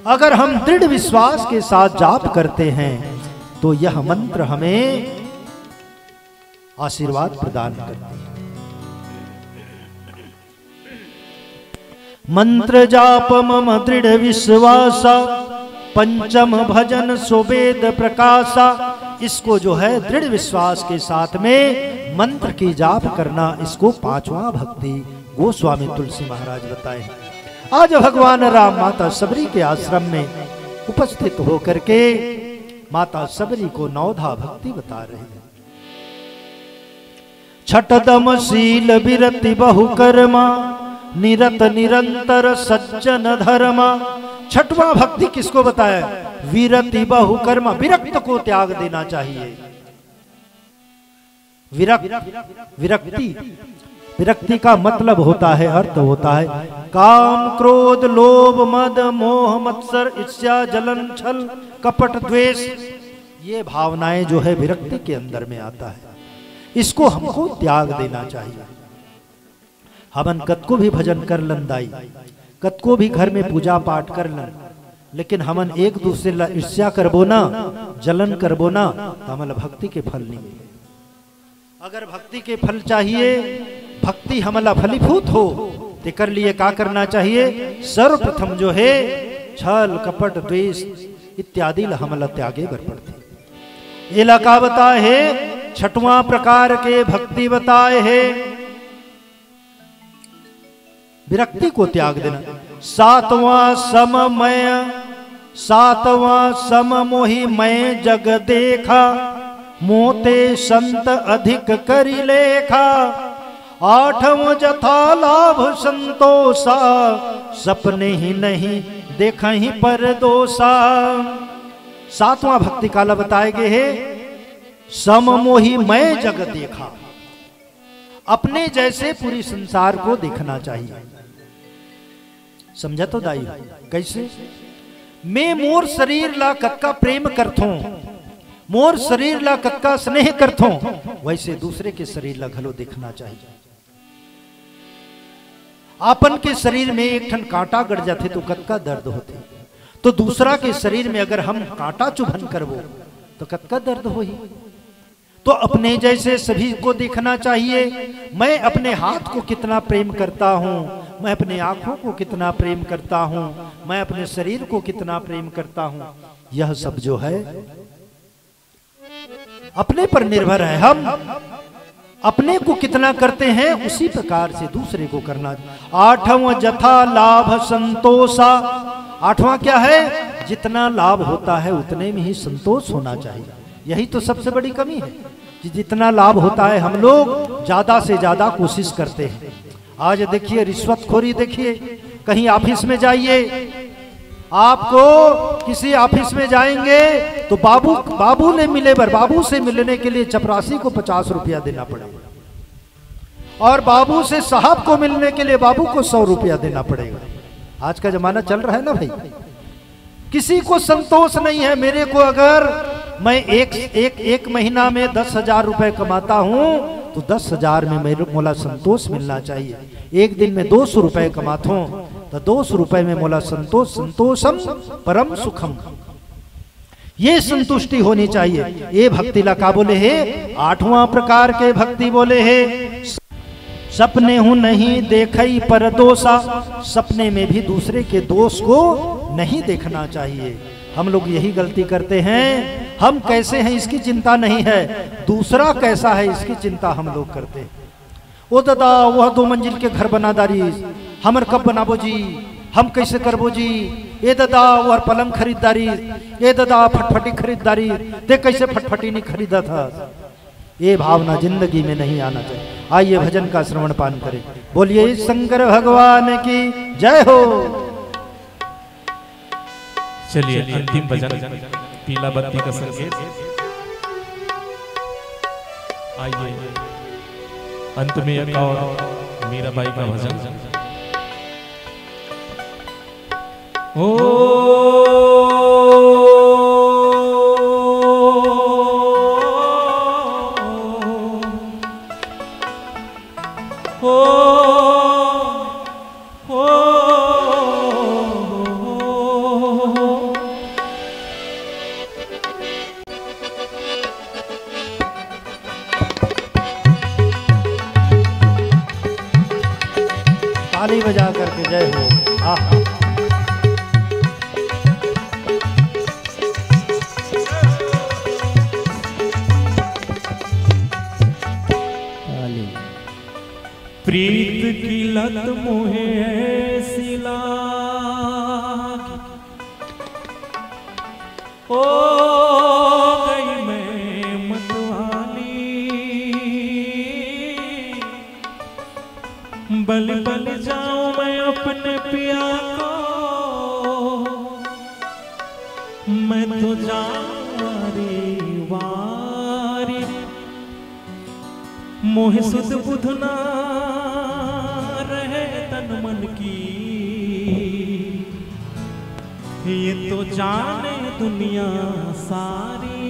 अगर हम दृढ़ विश्वास के साथ जाप करते हैं तो यह मंत्र हमें आशीर्वाद प्रदान करते हैं। मंत्र जाप मम दृढ़ विश्वासा, पंचम भजन सो वेद प्रकाशा। इसको जो है दृढ़ विश्वास के साथ में मंत्र की जाप करना, इसको पांचवा भक्ति गोस्वामी तुलसी महाराज बताए हैं। आज भगवान राम माता शबरी के आश्रम में उपस्थित होकर के माता सबरी को नवधा भक्ति बता रहे हैं। छठ दम शील विरति बहु कर्मा, निरत निरंतर सज्जन धर्मा। छठवां भक्ति किसको बताया? विरति बहु कर्मा, विरक्त को त्याग देना चाहिए। विरक्त, विरक्ति, विरक्ति का मतलब होता है, अर्थ होता है काम, क्रोध, लोभ, मद, मोह, मत्सर, ईर्ष्या, जलन, छल, कपट, द्वेष। ये भावनाएं जो है विरक्ति के अंदर में आता है, इसको हमको त्याग देना चाहिए। हमन कतको भी भजन कर लन दाई, कतको भी घर में पूजा पाठ कर लन, लेकिन हमन एक दूसरे ला ईर्ष्या करबो ना, जलन करबो ना, तो हमन ला भक्ति के फल नहीं मिले। अगर भक्ति के फल चाहिए, भक्ति हमन ला फलीभूत हो, तेकर लिए का करना चाहिए? सर्वप्रथम जो है छल, कपट, द्वेष इत्यादि ला हमन ला त्यागे बर पड़थे। एला का बताए हे? छठवां प्रकार के भक्ति बताए हे, विरक्ति को त्याग देना। सातवां सम मैं, सातवां सम मोहि मैं जग देखा, मोते संत अधिक करि लेखा। आठवां जथा लाभ संतोषा, सपने ही नहीं देखहि पर दोषा। सातवां भक्ति काला बताए गे हे, सम मोहि मैं जग देखा। अपने जैसे पूरी संसार को देखना चाहिए। समझा तो दाई? कैसे? मैं मोर शरीर ला कतका प्रेम करथों, मोर शरीर ला कतका स्नेह करथों, वैसे दूसरे के शरीर ला घलो देखना चाहिए। आपन के शरीर में एक ठन कांटा गड़ जाथे तो कतका दर्द होथे, तो दूसरा के शरीर में अगर हम कांटा चुभन करबो तो कतका दर्द होही। तो अपने जैसे सभी को देखना चाहिए। मैं अपने हाथ को कितना प्रेम करता हूँ, मैं अपने आंखों को कितना प्रेम करता हूँ, मैं अपने शरीर को कितना प्रेम करता हूँ, यह सब जो है अपने पर निर्भर है। हम अपने को कितना करते हैं, उसी प्रकार से दूसरे को करना। आठवां जथा लाभ संतोषा। आठवां क्या है? जितना लाभ होता है उतने में ही संतोष होना चाहिए। यही तो सबसे बड़ी कमी है कि जितना लाभ होता है हम लोग ज्यादा से ज्यादा कोशिश करते हैं। आज देखिए रिश्वतखोरी, देखिए कहीं ऑफिस में जाइए, आपको किसी ऑफिस में जाएंगे तो बाबू, बाबू ने मिले बर, बाबू से मिलने के लिए चपरासी को पचास रुपया देना पड़ेगा, और बाबू से साहब को मिलने के लिए बाबू को सौ रुपया देना पड़ेगा। आज का जमाना चल रहा है ना भाई, किसी को संतोष नहीं है। मेरे को अगर मैं एक, एक, एक महीना में दस हजार रुपए कमाता हूँ तो दस हजार में मेरे, मोला संतोष मिलना चाहिए। एक दिन में दो सौ रुपए कमाथों तो दो सौ रुपए में मोला संतोष, संतोषम परम सुखम, ये संतुष्टि होनी चाहिए। ये भक्ति ला का बोले हे? आठवां प्रकार के भक्ति बोले हे। सपने हूँ नहीं देखई पर दोषा, सपने में भी दूसरे के दोष को नहीं देखना चाहिए। हम लोग यही गलती करते हैं। हम कैसे हैं इसकी चिंता नहीं है, दूसरा कैसा है इसकी चिंता हम लोग करते हैं। ओ दादा, वह दो मंजिल के घर बना डारिस, हमर कब बनाबो जी, हम कैसे करबो जी? ए दादा, वह पलंग खरीद डारिस, ए दादा, फटफटी खरीद डारिस, ते कैसे फटफटी नहीं खरीदत हस? ये भावना जिंदगी में नहीं आना चाहिए। आइए भजन का श्रवण पान करें। बोलिए शंकर भगवान की जय हो। चलिए, अंतिम भजन पीला बत्ती का संकेत। आइए, अंत में एक और मीराबाई का भजन। ओ, ओ, ओ, ताली बजा करके जय हो। आहा। प्रीत की लत मुहे ऐसी लागी, ओ पल पल जाऊं मैं अपने पिया को, मैं तो जाऊं वारी वारी। मोहे सुध बुध ना रहे तन मन की, ये तो जाने दुनिया सारी।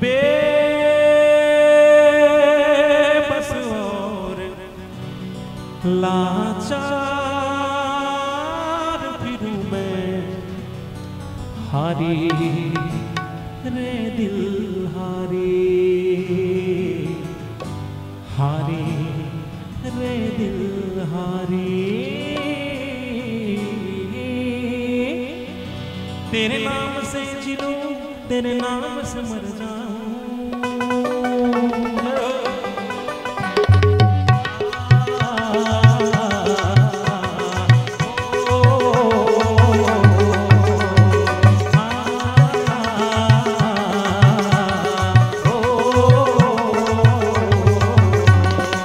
बेबस और लाचार फिरूं मैं, हारी रे दिल हारी, हारी रे दिल हारी। तेरे नाम से जी लूं, तेरे नाम से मर जाऊं।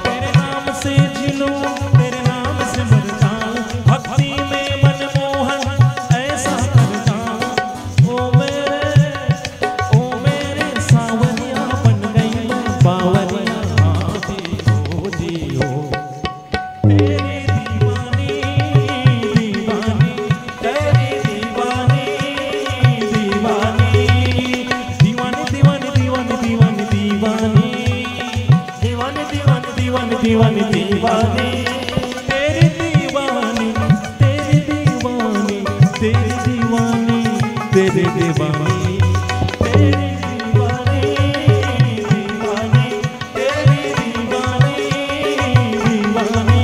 तेरे नाम से जी लूं, तेरे नाम से मर जाऊं, भक्ति में मनमोहन ऐसा कर जाऊं। ओ मेरे, ओ मेरे सावरिया, बन गई मैं बावरिया। हाँ जी, ओ जी, ओ। तेरी दीवानी, दीवानी, तेरी दीवानी, दीवानी। दीवानी, दीवानी, दीवानी, दीवानी, दीवानी। दीवानी, दीवानी, दीवानी, दीवानी, दीवानी। तेरी दीवानी, तेरी दीवानी, तेरी दीवानी, तेरी दीवानी। तेरी दीवानी, दीवानी, तेरी दीवानी, दीवानी।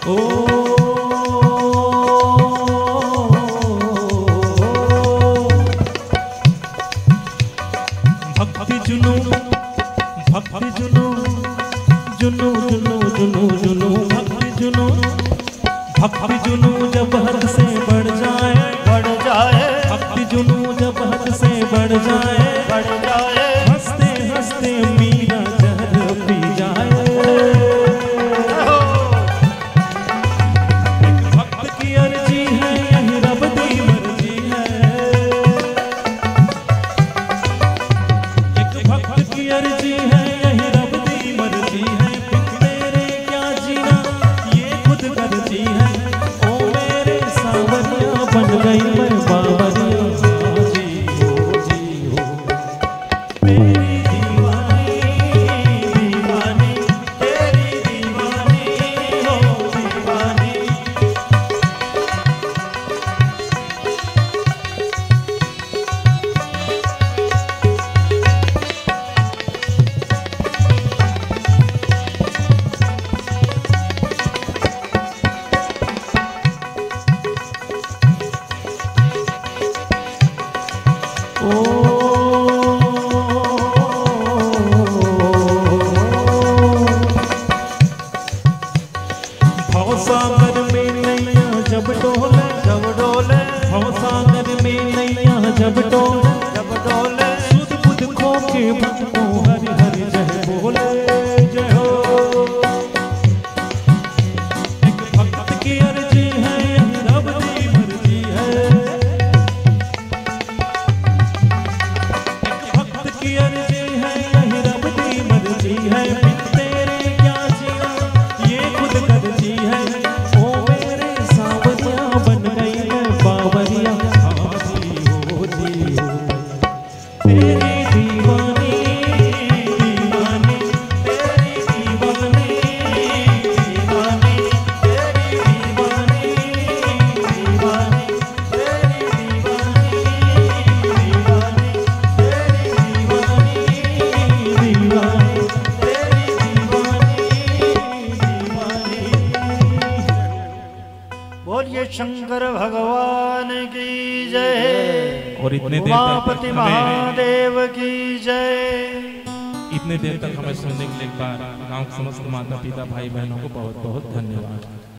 ओ भक्ति जुनू, भक्ति जुनू, जुनू, जुनू, जुनू, जुनू, भक्ति जुनू। भक्ति जुनू जब हद से बढ़ जाए, बढ़ जाए। भक्ति जुनू जब हद से बढ़ जाए, बढ़ जाए। हंसते हंसते मीरा जहर पी जाए। एक भक्त की अर्जी है, यही रब दी मर्जी है। एक भक्त की अर्जी है, यही रब दी मर्जी है। बिन तेरे क्या जीना, ये खुद कर्जी है। ओ मेरे सावरिया, बन गई मैं बावरिया। जी हो, जी हो। तेरी दीवानी, दीवानी, तेरी दीवानी, हो दीवानी। ओ भवसागर में नैया जब डोले, जब डोले। भवसागर में नैया जब डोले, जब डोले। सुध बुध खो के भक्तों हरि हरि जय बोले, जय हो। एक भक्त की अर्जी है, यही रब दी मर्जी है। एक भक्त की अर्जी है, यही रब दी मर्जी है। बिन तेरे क्या जीना, ये खुद कर्जी है। ओ मेरे सावरिया, बन गई मैं बावरिया। हाँ जी हो, जी हो। तेरी दीवानी, दीवानी, तेरी दीवानी, दीवानी, तेरी दीवानी, दीवानी, तेरी दीवानी, दीवानी, तेरी दीवानी, दीवानी, तेरी दीवानी, दीवानी। बोलिए शंकर भगवान की जय। और इतने देर तक उमापति हमें महादेव की जय। इतने देर तक हमें सुनने के लिए एक बार गांव के समस्त माता पिता, भाई बहनों को बहुत बहुत धन्यवाद।